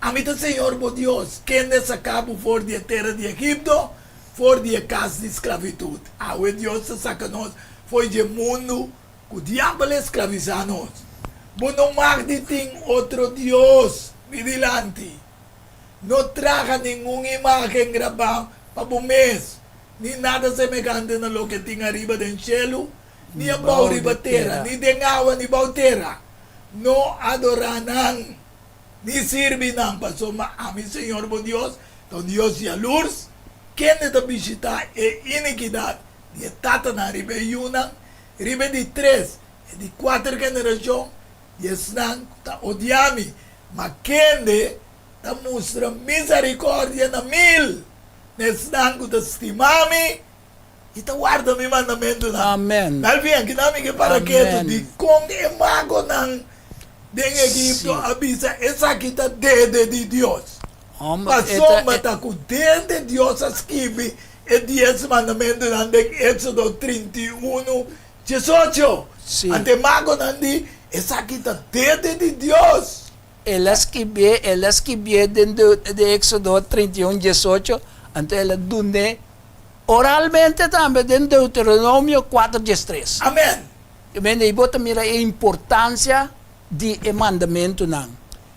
Speaker 3: Ami ta Señor bo Dios, kende a saka bo for di e tera di Egipto, for di e kas di sklavitut. Awe Dios ta saka nos for dje mundu ku diabel a sklavisá nos. Bo no mag di tin otro dios mi dilanti. No traha ningun imágen grabá pa bo mes, ni nada semehante na loke tin ariba den shelu, ni abou riba tera, ni den awa ni bou tera. No adorá nan, ni sirbi nan, pasobra ami, Señor bo Dios, ta un Dios yalurs, kende ta bishitá e inikidat di e tatanan riba e yunan, riba e di tres e di kuater generashon di esnan ku ta odia mi, ma kende ta mustra misericordia na mil na esnan ku ta stima mi i ta warda mi mandamentunan.
Speaker 4: Amen.
Speaker 3: Melvin, aki mi ke para ketu
Speaker 4: Amen.
Speaker 3: dikon e magonan den Egipto
Speaker 4: Sí.
Speaker 3: a bisa esaki ta dede di Dios.
Speaker 4: Homber, e ta,
Speaker 3: Pasobra
Speaker 4: e,
Speaker 3: ta ku dede Dios a skibi e dies mandamentunan den Éxodo 31, 18.
Speaker 4: Sí.
Speaker 3: Ante e magonan di, Esaki ta dede di Dios.
Speaker 4: El a skibié, el a skibié den den Éxodo 31, 18, anto el a dun'é oralmente tambe den Deuteronomio 4, 13.
Speaker 3: Amèn.
Speaker 4: Ke mende ei bo ta mira e importansia di e mandamentunan.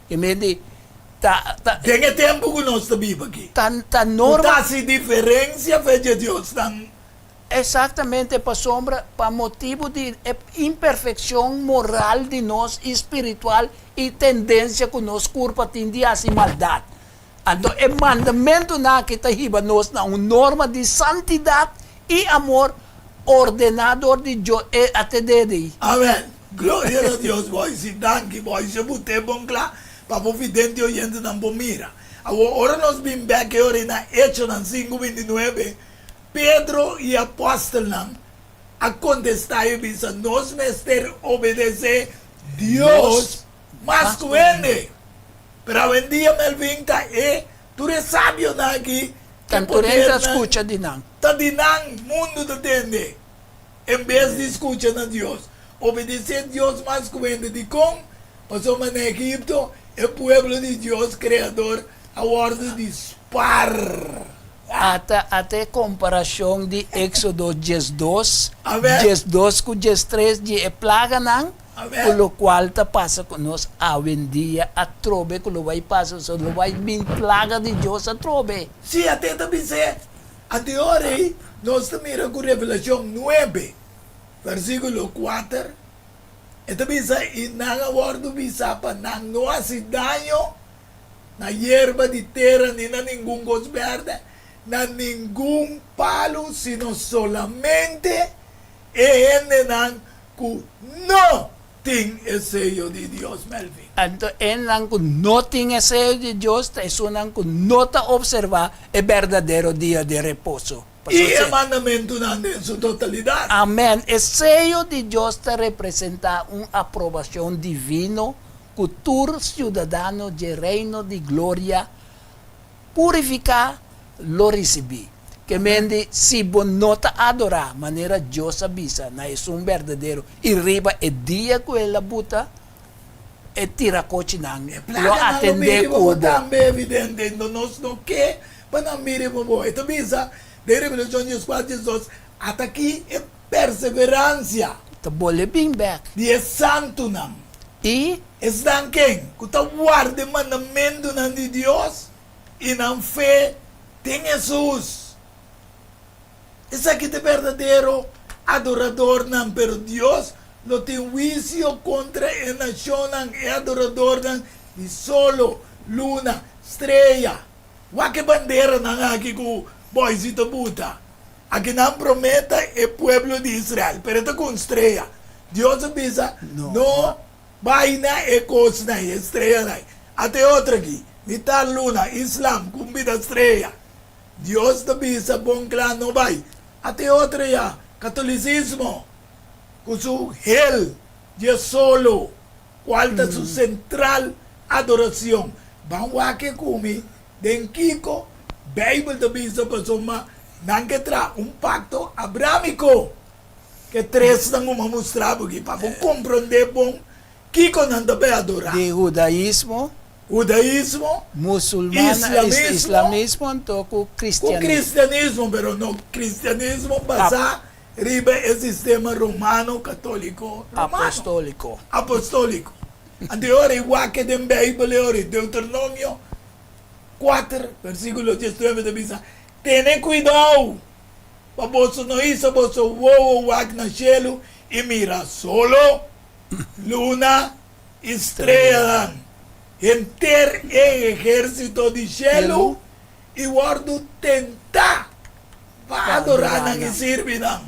Speaker 4: Ke mende ta, ta.
Speaker 3: Den e tempu ku nos ta biba aki.
Speaker 4: Ta, ta
Speaker 3: Ku
Speaker 4: norma.
Speaker 3: ta hasi diferensia fe dje Diosnan.
Speaker 4: Exactamente, pasobra pa motibu di e imperfeccion moral di nos i spiritual i tendencia cu nos curpa tin di haci maldad. Anto e mandamentunan aki ta hiba nos na un norma di santidad i amor ordena dor di Dios. E a te dede ei.
Speaker 3: Amen. Gloria na Dios boisi. Danki boisi bo te bon kla pa bo vidente oyentenan por mira. Awor ora nos bin bek e ora ei na Echonan sinku bintinuebe Pedro i apòstelnan a kontestá i bisa, Nos mester obedesé Dios mas ku hende. Pero awendia Melvin ta e tur e sabionan aki ke podernan ta di nan, mundu ta tende, en bes di skucha na Dios. Obedesé Dios mas ku hende. Dikon? Pasobra na Egipto e pueblo di Dios Kreador a wòrdu di spar.
Speaker 4: Ata ata e komparashon di Éksodo 12, 12 ku 13 di e plaganan ku lokual ta pasa ku nos awendia atrobe ku lo bai pasa, so lo bai bin plaga di Dios atrobe.
Speaker 3: Sí, ata e ta bis'é. Anto e ora ei nos ta mira ku Revelashon nuebe, versíkulo kuater, e ta bisa, I nan a wòrdu bisá pa nan no hasi daño na yerba di tera ni na ningun kos bèrdè, na ningun palu, sino solamente e hendenan ku no tin e seyo di Dios. Melvin.
Speaker 4: Anto hendenan ku no tin e seyo di Dios ta esunnan ku no ta opservá e berdadero dia di reposo.
Speaker 3: I e mandamentunan den su totalidat.
Speaker 4: Amèn. E seyo di Dios ta representá un aprobashon divino ku tur siudadano dje Reino di Gloria purifiká lo risibí. Ke men di, si bo no ta adorá manera Dios a bisa na esun berdadero i riba e dia ku el a buta e tirakochinan
Speaker 3: E
Speaker 4: lo
Speaker 3: plaganan lo
Speaker 4: atendé
Speaker 3: bini pa
Speaker 4: ku
Speaker 3: bo
Speaker 4: bo.
Speaker 3: tambe, evidente. Ento nos no ke pa nan miri pa bo. E ta bisa den Revelashon 14, 12, Ata aki e perseveransia.
Speaker 4: Ta bolbe bin bèk.
Speaker 3: Di e santunan.
Speaker 4: I.
Speaker 3: Esnan ken ku ta warda e mandamentunan di Dios i nan fe den Hesus. Esaki ta e berdadero adoradornan, pero Dios lo tin huisio kontra e nashonnan, e adoradornan di solo, luna, strea. Wak e banderanan aki ku boisi ta buta. Aki nan promé ta e pueblo di Israel, pero e ta ku un strea. Dios a bisa, No bai na e kosnan, e streanan. Ata e otro aki, mitar luna, islam, ku un bida strea. Dios ta bisa bon kla no bai. Ata e otro ya, katolisismo, ku su hel dje solo, kual ta su sentral adoracion. Ban wak e ku mi den kiko Bijbel ta bisa pasobra nan ke traha un pakto abramiko. Ke tresnan ku mi a mustra bo aki pa bo komprondé bon kiko nan ta bai adorá.
Speaker 4: Di hudaismo.
Speaker 3: Hudaismo,
Speaker 4: Musulman,
Speaker 3: islamismo,
Speaker 4: islamismo anto ku
Speaker 3: ku
Speaker 4: kristianismo.
Speaker 3: kristianismo, pero no kristianismo basá riba e sistema romano katóliko romano.
Speaker 4: Apostóliko.
Speaker 3: Apostóliko. Anto e ora ei wak den Beibel e ora ei Deuteronomio kuater versíkulo diesnuebe ta bisa, Tene kuidou pa boso no hisa boso wowo wak na shelu i mira solo, luna i streanan, henter e ehérsito di shelu i wòrdu tentá pa adorá nan i sirbi nan.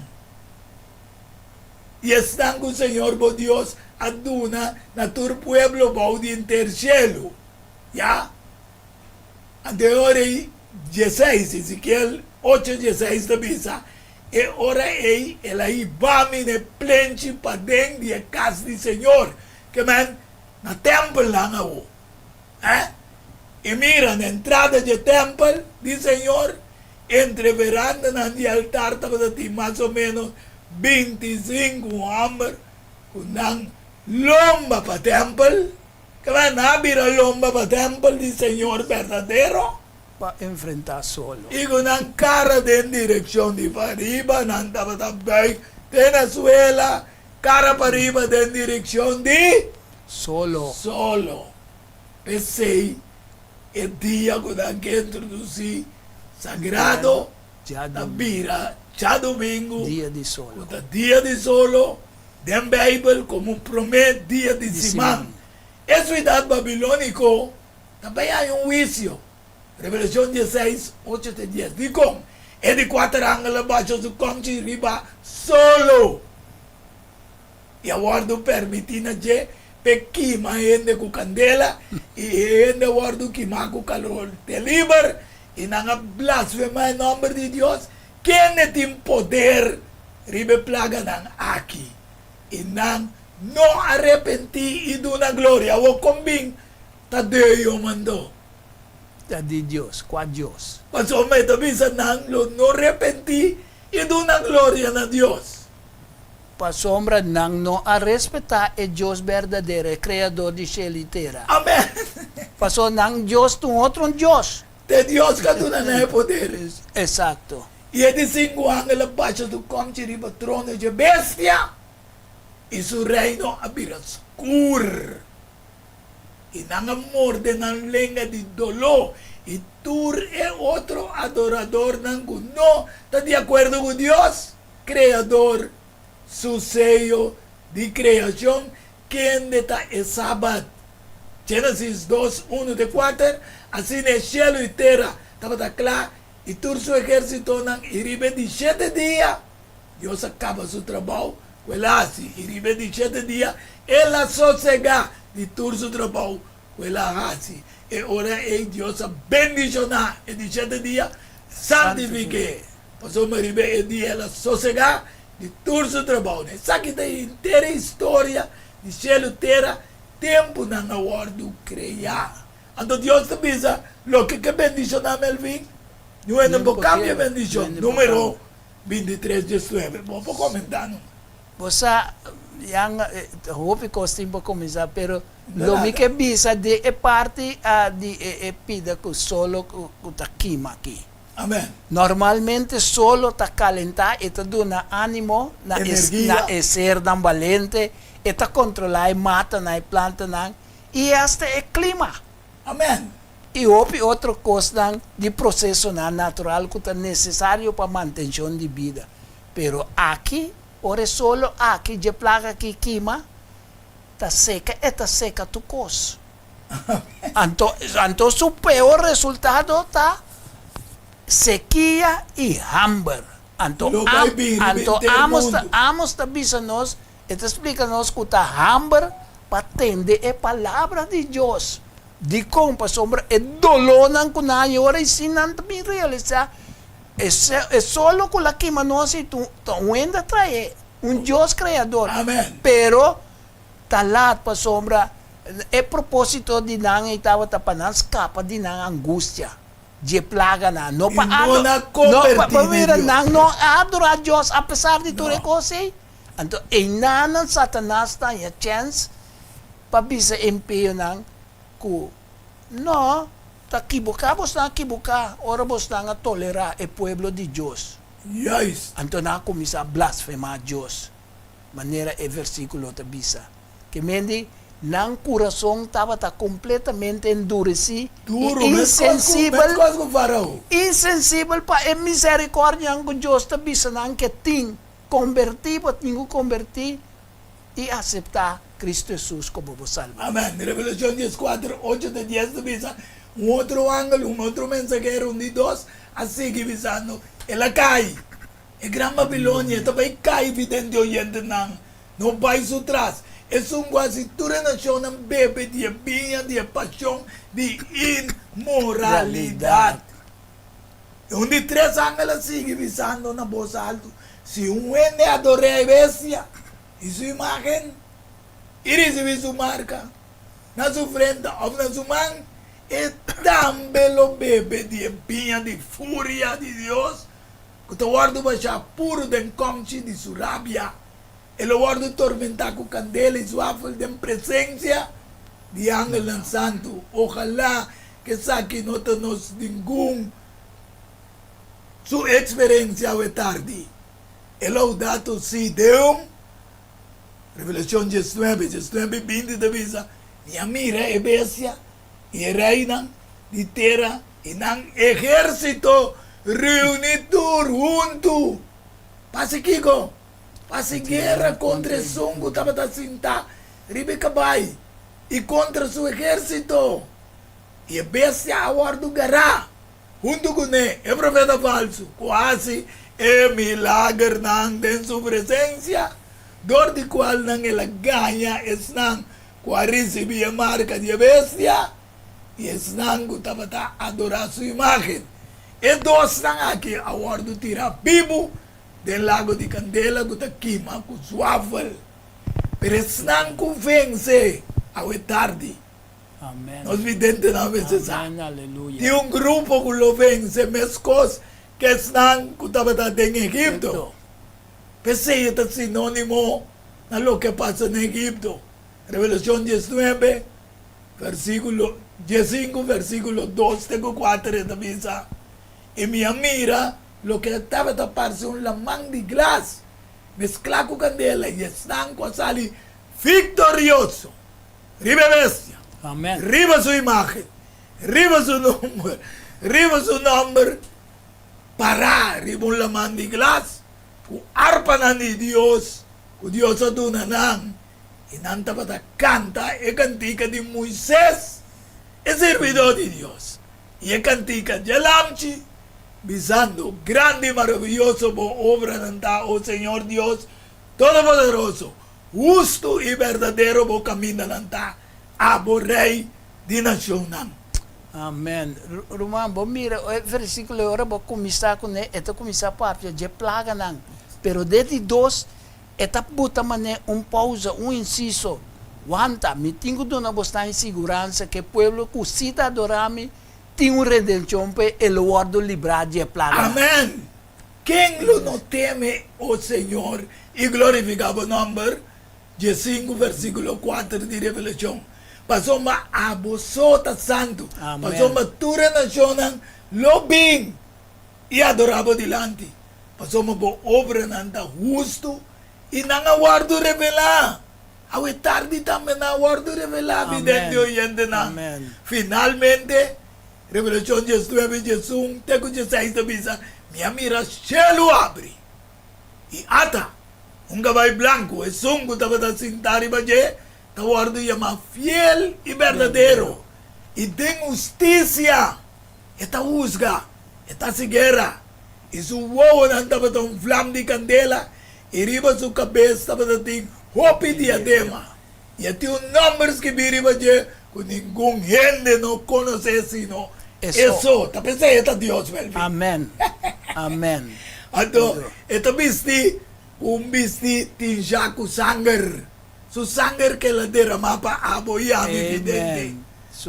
Speaker 3: I esnan ku Señor bo Dios a duna na tur pueblo bou di henter shelu. Ya. Anto e ora ei, dieseis, Ezekiel ocho dieseis ta bisa, E ora ei el a hiba mi na e plenchi paden di e kas di Señor, ke men na tèmpelnan awo. Eh? I mira, na entrada dje tèmpel di Señor, entre verandanan di altar tabata tin mas o ménos 25 hòmber ku nan lomba pa tèmpel. Kaba nan a bira lomba pa tèmpel di Señor berdadero.
Speaker 4: Pa enfrentá solo.
Speaker 3: I ku nan kara den direkshon di pariba, nan tabata bùig te na suela, kara pariba den direkshon di.
Speaker 4: Solo.
Speaker 3: Solo. P'esei e dia ku nan ke introdusí sagrado ta bira djadumingu, ku ta dia di solo den Beibel komo promé dia di siman. E siudat babilóniko ta bai haña un huisio. Revelashon dieseis, ocho te dies. Dikon e di kuater angel a basha su kòmchi riba solo i a wòrdu permití na dje p'e kima hende ku kandela, i e hende a wòrdu kimá ku kalor teliber, i nan a blasfemá e nòmber di Dios, kende tin poder riba e plaganan aki, i nan no a repentí i duna gloria. Awor kon bin Ta Deo mandó.
Speaker 4: Ta di Dios. Kua Dios?
Speaker 3: Pasobra e ta bisa nan lo no repentí i duna gloria na Dios.
Speaker 4: Pasobra nan no a respetá e Dios berdadero, e Kreador di shelu i tera.
Speaker 3: Amèn.
Speaker 4: Pasobra nan Dios ta un otro Dios.
Speaker 3: Ta e Dios ku a duna nan e poder.
Speaker 4: Esakto.
Speaker 3: I e di sinku angel a basha su kòmchi riba trono dje bestia, i su reino a bira skur. I nan a morde nan lenga di doló, i tur e otro adoradornan ku no ta di akuerdo ku Dios, Kreador, su seyo di kreashon, kende ta e Sabat. Génesis dos, unu te kuater, Asina e shelu i tera tabata kla, i tur su ehérsitonan, i riba e di shete dia, Dios a kaba su trabou ku el a hasi, i riba e di shete dia el a sosegá di tur su trabou ku el a hasi. E ora ei Dios a bendishoná e di shete dia, santifik'é, pasobra riba e dia el a sosegá di tur su trabounan. Esaki ta henter e historia di shelu, tera, tempu nan a wòrdu kreá. Anto Dios ta bisa, Loke ke bendishoná Melvin, niun hende por kambia bendishon. Número 23 diesnuebe bo por komentá numa.
Speaker 4: Bo sa yan hopi kos tin pa kuminsá pero lo mi ke bisa di e parti di e pida ku solo ku ta kima aki.
Speaker 3: Amen.
Speaker 4: Normalmente solo ta kalentá e ta duna animo na e na e sernan balente e ta kontrolá e matanan e plantanan i hasta e klima.
Speaker 3: Amen.
Speaker 4: I hopi otro kosnan di prosesonan natural ku ta nesesario pa mantenshon di bida. Pero aki, ora e solo aki dje plaga aki kima, ta seka, e ta seka tur kos. Anto, anto su peor resultado ta sekia i hamber. Anto,
Speaker 3: Lo bai bin riba
Speaker 4: anto
Speaker 3: henter
Speaker 4: Amos ta,
Speaker 3: mundu.
Speaker 4: Amos ta bisa nos E ta splika nos ku ta hamber pa tende e palabra di Dios. Dikon? Pasobra e dolónan ku nan haña ora i sin nan ta bin realisá e e solo ku la kima nos i ta un hende a trae, un Dios kreador.
Speaker 3: Amen.
Speaker 4: Pero ta lat pasobra e propósito di nan ei tabata pa nan skapa di nan angustia dje plaganan, no pa
Speaker 3: I no
Speaker 4: ado
Speaker 3: na
Speaker 4: no pa
Speaker 3: kombertí den
Speaker 4: mira
Speaker 3: Dios.
Speaker 4: nan no a adorá Dios apesar di tur e
Speaker 3: No.
Speaker 4: kos ei. Anto einanan Satanas ta haña chèns pa bisa e impionan ku, No, ta kibuká bosnan a kibuká ora bosnan a tolerá e pueblo di Dios.
Speaker 3: Juist.
Speaker 4: Anto nan a kuminsá blasfemá Dios, manera e versíkulo ta bisa. Ke mende nan kurason tabata kompletamente enduresí i
Speaker 3: Duru, meskos ku,
Speaker 4: insensibel,
Speaker 3: meskos ku Farao.
Speaker 4: insensibel pa e miserikòrdianan ku Dios ta bisa nan ke tin. Kombertí, bo tin ku kombertí i aseptá Kristu Hesus komo bo Salbador.
Speaker 3: Amèn. Revelashon dieskuater, ocho te dies ta bisa, Un otro angel, un otro mensahero, un di dos, a sigui bisando, El a kai! E gran Babilonia ta bai kai biden di oyentenan. No bai su tras. Esun ku hasi tur e nashonnan bebe di e biña di e pashon di inmoralidat. E un di tres angel a sigui bisando na bos altu, Si un hende ador'é e bestia i su imágen i risibí su marka na su frenta òf na su man, e tambe lo bebe di e biña di furia di Dios ku ta wòrdu bashá puru den kòmchi di su rabia. E lo wòrdu tormentá ku kandela i suafel den presensia. Di angelnan santu. Ojalá ku esaki no ta nos ningun su eksperensia awe tardi. E Laudato Si Deum, Revelashon diesnuebe, diesnuebe i binti ta bisa, Mi a mira e bestia i e reinan di tera i nan ehérsito reuní tur huntu. Pa hasi kiko? Pa hasi guera kontra esun ku tabata sintá riba e kabai i kontra su ehérsito. I e bestia a wòrdu gará huntu kuné, e profeta falsu, ku hasi e milagernan den su presensia, dor di kualnan el a gaña esnan ku a risibí e marka di e bestia i esnan ku tabata adorá su imágen. E dosnan aki a wòrdu tirá bibu den lago di kandela ku ta kima ku zwafel. Pero esnan ku vense awe tardi, nos videntenan mester sa, tin un grupo ku lo vense meskos ku esnan ku tabata den Egipto. P'esei e ta sinónimo na loke a pasa na Egipto. Revelashon diesnuebe, versíkulo diesinku, versíkulo dos te ku kuater e ta bisa, I mi a mira loke tabata parse un laman di glas mesklá ku kandela i esnan ku a sali viktorioso riba e bestia, riba su imágen, riba su number, riba su nòmber pará riba un laman di glas ku arpanan di Dios ku Dios a duna nan, i nan tabata kanta e kantika di Moises, e sirbidó di Dios, i e kantika dje Lamchi, bisando, Grandi i maravioso bo obranan ta, o Señor Dios Todopoderoso! Hustu i berdadero bo kamindanan ta, abo Rei di nashonnan.
Speaker 4: Amen. Ruman, bo mira e versíkulo ei, ora bo kuminsá kuné, e ta kuminsá papia dje plaganan. Pero den di dos, e ta buta manera un pousa, un insiso, Wanta, mi tin ku duna bosnan e siguransa ku e pueblo ku sí ta adorá mi tin un redenshon p'e, e lo wòrdu librá di e plaganan.
Speaker 3: Amen! Ken lo no teme, o Señor, i glorifiká bo nòmber? Diesinku versíkulo kuater di Revelashon. Pasobra abo so ta santu, pasobra tur e nashonnan lo bin i adorá bo dilanti, pasobra bo obranan ta hustu i nan a wòrdu revelá. Awe tardi tambe nan a wòrdu revelá, vidente oyentenan. Finalmente, Revelashon diesnuebe, diesun te ku dieseis ta bisa, Mi a mira shelu abri, i ata, un kabai blanku, esun ku tabata sintá riba dje ta wòrdu yamá Fiel i Berdadero, i den hustisia e ta husga, e ta hasi guera. I su wowonan tabata un vlam di kandela, i riba su kabes tabata tin hopi diadema. I a tin un nòmber skibí riba dje ku ningun hende no konosé sino e so. Ta p'esei e ta Dios, Melvin.
Speaker 4: Amen. Amen.
Speaker 3: Anto e ta bistí ku un bistí tinshá ku sanger, su sanger ku el a deramá pa abo i ami, vidente,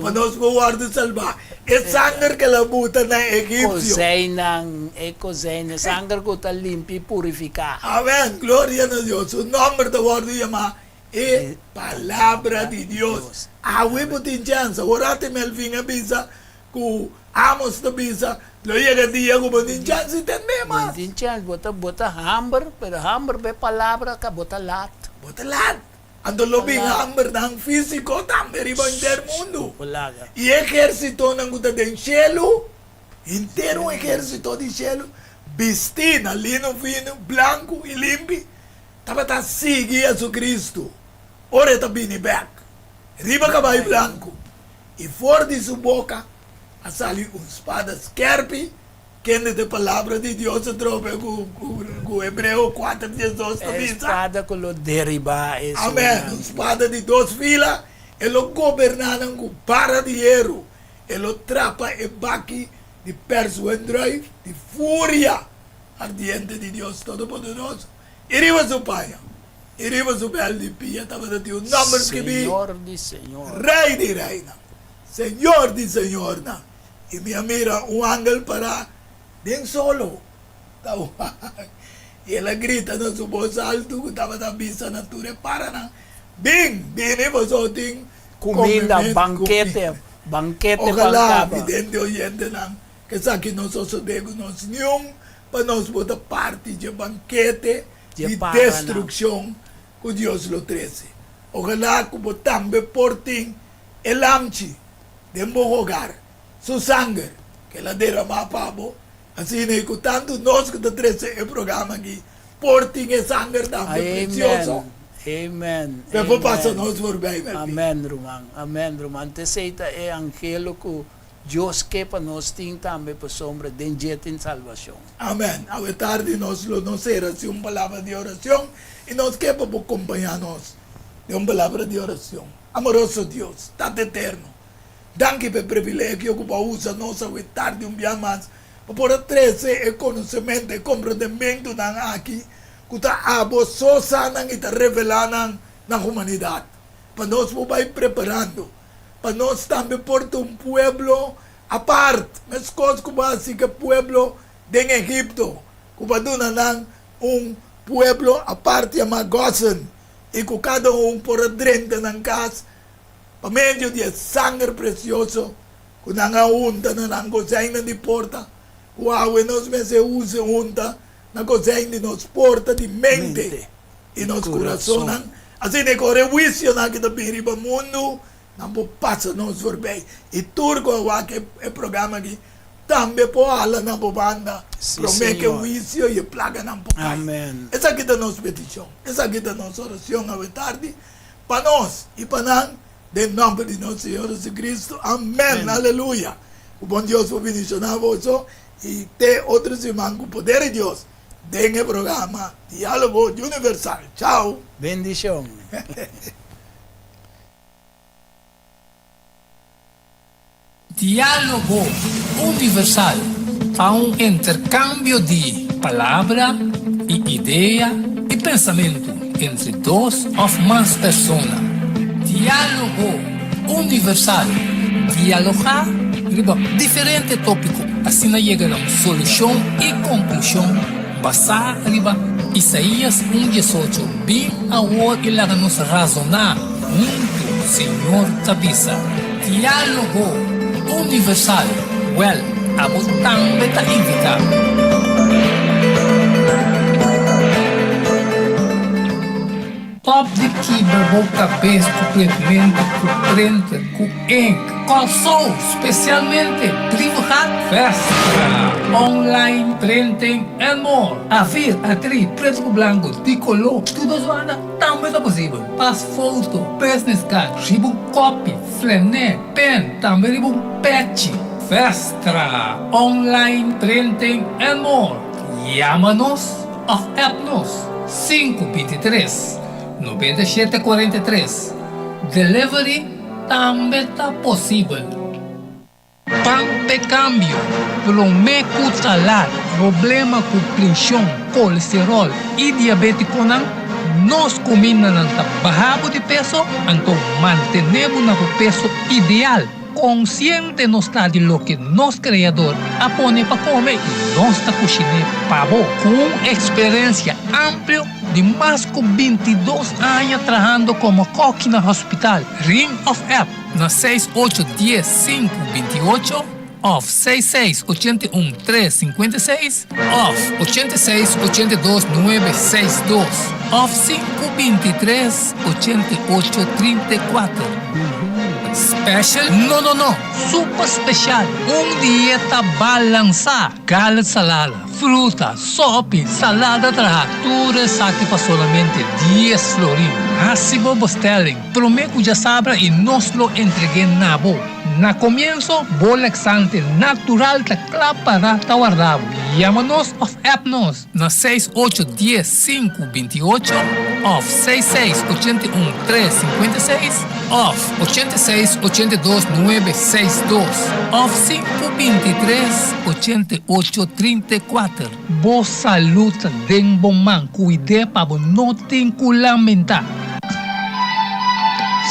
Speaker 3: pa nos por wòrdu salbá. E sanger ku el a buta na egipsio.
Speaker 4: Kozijnnan, e kozijn, e sanger ku ta limpia i purifiká.
Speaker 3: Amen. Gloria na Dios. Su nòmber ta wòrdu yamá E Palabra di Dios. Awe bo tin chèns. Awor ati Melvin a bisa ku Amos ta bisa, lo yega dia ku bo tin chèns di tendé mas.
Speaker 4: Bo tin chèns. Bo ta bo ta hamber, pero hamber pa e palabra ka bo ta lat.
Speaker 3: Bo ta lat. Anto lo bin hambernan físiko tambe riba henter mundu. I e ehérsitonan ku ta den shelu, henter un ehérsito di shelu, bistí na lino fino, blanku i limpi, Tabata sigui Jesucristo ora e ta bini bek riba cabai blanco, i for di su boca a sali un spada skerpi, kende ta e palabra di Dios atrobe cu Hebreo kuater diesdos ta
Speaker 4: E
Speaker 3: bisa.
Speaker 4: spada cu lo deriba e
Speaker 3: Amen!
Speaker 4: sunan.
Speaker 3: Un spada di dos fila, e lo goberná nan cu bara di heru, e lo trapa e baki di pers wendruif di furia ardiente di Dios Todopoderoso. I riba su paña i riba su bel di pia tabata tin un nòmber skibí,
Speaker 4: Señor di señor.
Speaker 3: Rei di reinan, Señor di señornan. I mi a mira un angel pará den solo ta wak, i el a grita na su bos altu ku tabata bisa na tur e paranan, Bin, bini, boso tin.
Speaker 4: Kuminda,
Speaker 3: Komementu,
Speaker 4: bankete,
Speaker 3: kuminda.
Speaker 4: bankete pan
Speaker 3: Ojalá
Speaker 4: kaba.
Speaker 3: vidente oyentenan ku esaki no sosodé ku nos niun pa nos bo ta parti dje bankete
Speaker 4: Dje
Speaker 3: di
Speaker 4: paranan.
Speaker 3: destrukshon ku Dios lo trese. Ojalá ku bo tambe por tin e lamchi den bo hogar, su sanger ku el a deramá pa bo, asina i ku tantu nos ku ta trese e programa aki por tin e sanger tambe presioso.
Speaker 4: Amen.
Speaker 3: Pe por pasa
Speaker 4: Amen.
Speaker 3: nos voorbij, Melvin.
Speaker 4: Amen, ruman. Amen, ruman. T'esei ta e angelo ku Dios ke pa nos tin tambe pasobra den dje tin salbashon.
Speaker 3: Amen. Awe tardi nos lo no sera sin un palabra di oracion y nos ke pa bo compaña nos den un palabra di oracion. Amoroso Dios, Tata Eterno, danki pa e privilegio cu bo a usa nos awe tardi un bia mas pa por a trece e conocemento, e comprendementonan aki cu ta abo so sa nan y ta revela nan na humanidad. Pa nos por bay preparando, pa nos tambe por ta un pueblo apart, meskos ku bo a hasi ku e pueblo den Egipto, ku bo a duna nan un pueblo apart yamá Gosen, i ku kada un por a drenta nan kas pa medio di e sanger presioso ku nan a hunta na nan kozijnnan di porta, ku awe nos mester usa hunta na kozijn di nos porta di mente i nos kurasonnan. Asina e kore huisionan ku ta bin riba mundu Nan por pasa nos voorbij. I tur ku a wak e programa aki tambe por hala na bo banda
Speaker 4: Sí,
Speaker 3: promé ku e
Speaker 4: Señor.
Speaker 3: huisio i e plaganan por kai.
Speaker 4: Amen.
Speaker 3: Esaki ta nos petishon. Esaki ta nos orashon awe tardi pa nos i pa nan den nòmber di nos Señor Jesucristo. Amen.
Speaker 4: Amen.
Speaker 3: Aleluya. Ku bon Dios por bendishoná boso i te otro siman ku poder di Dios den e programa Diálogo Universal. Chao.
Speaker 4: Bendishon.
Speaker 1: Diálogo Universal ta un interkambio di palabra i idea i pensamentu entre dos òf mas persona. Diálogo Universal, dialogá riba diferente tópiko asina yega na un solushon i konklushon basá riba Isaías un diesocho, Bin awor i laga nos razoná. Huntu, Señor ta bisa. Diálogo Universal, Wèl, abo tambe ta invitá. Stop di kibra bo kabes ku printmentu ku printer ku ink. Kòrsou, spesialmente Brievengat, Vestra, online printing and more. Afir, atri, pretu ku blanku, di koló, tur dos banda. Tambe ta posibel pas foto, business card, riba un kopi, flené, pen, tambe riba un pechi. Vestra, online printing and more. Yama nos of app nos 523 97 43. Delivery tambe ta posibel. Pan p'e kambio, promé ku talar problema ku preshon, kolesteròl i diabétikonan, nos kumindanan ta baha bo di peso, anto mantené bo na bo peso ideal. Konsiente nos ta di loke nos Kreador a pone pa kome i nos ta kushiné pa bo. Ku un eksperensia amplio di mas ku bintidos aña trahando komo kòki na hospital, Ring òf app. Na seis ocho dies sinku binti ocho òf seis seis 81 tres 56 òf 86 82 nuebe seis dos òf sinku 23 88 34. Special? No no no! Super special! Un dieta balansá! Garlic salada, fruta, sopi, salada traha, tur esaki pa solamente dies florin. Hasi bo bestelling prome ku djasabra i nos lo entreg'é na bo. Na komienso, bo laxante natural ta kla para ta warda bo. Yama nos òf app nos na seis ocho dies sinku 28 òf seis seis 81 tres 56 òf 86 82 nuebe seis dos òf sinku 23 88 34. Bo salud ta den bo man, cuid'é pa bo no tin cu lamenta.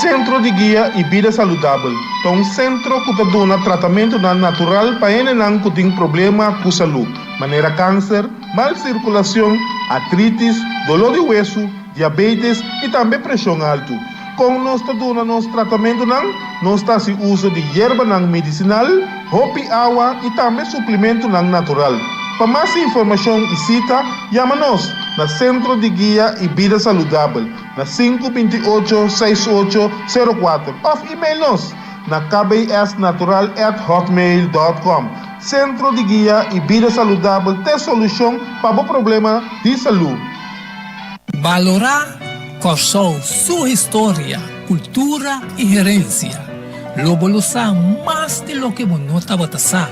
Speaker 2: Sentro di Guia i Bida Saludabel ta un sentro ku ta duna tratamentunan natural pa hendenan ku tin problema ku salú, manera kanser, mal sirkulashon, artritis, doló di wesu, diabetes i tambe preshon altu. Kon nos ta duna nos tratamentunan? Nos ta hasi uso di yerbanan medisinal, hopi awa i tambe suplimentunan natural. Pa mas informashon i sita, yama nos na Sentro di Guia i Bida Saludabel na 528 6804 òf email nos na kbsnatural@hotmail.com. Sentro di Guia i Bida Saludabel t'e solushon pa bo problema di salú.
Speaker 1: Balorá Kòrsou su historia, kultura i herensia. Lo bo lo sa mas di loke bo no tabata sa.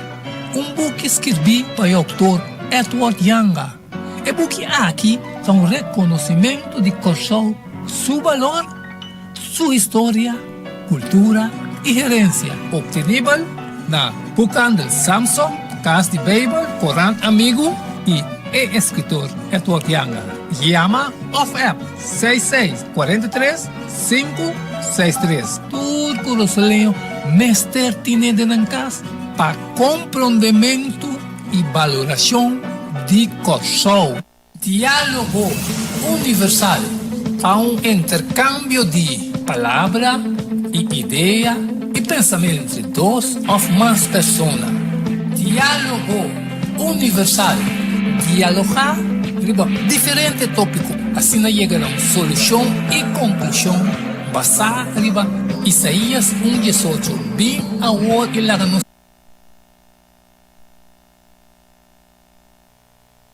Speaker 1: Un buki skirbí pa e outor Edward Janga. E buki aki ta un rekonosimentu di Kòrsou su balor, su historia, kultura i herensia. Optenibel na Boekhandel Samson, Kas di Beibel, Korant Amigu i e eskritor Edward Janga. Yama òf app 66 43 563. Tur kurasoleño mester tine den nan kas pa komprondementu i balorashon di Kòrsou. Diálogo Universal ta un interkambio di palabra i idea i pensamentu entre dos òf mas persona. Diálogo Universal, dialogá riba diferente tópiko, asina yega na un solushon i konklushon basá riba Isaías un diesocho, Bin awor i laga nos.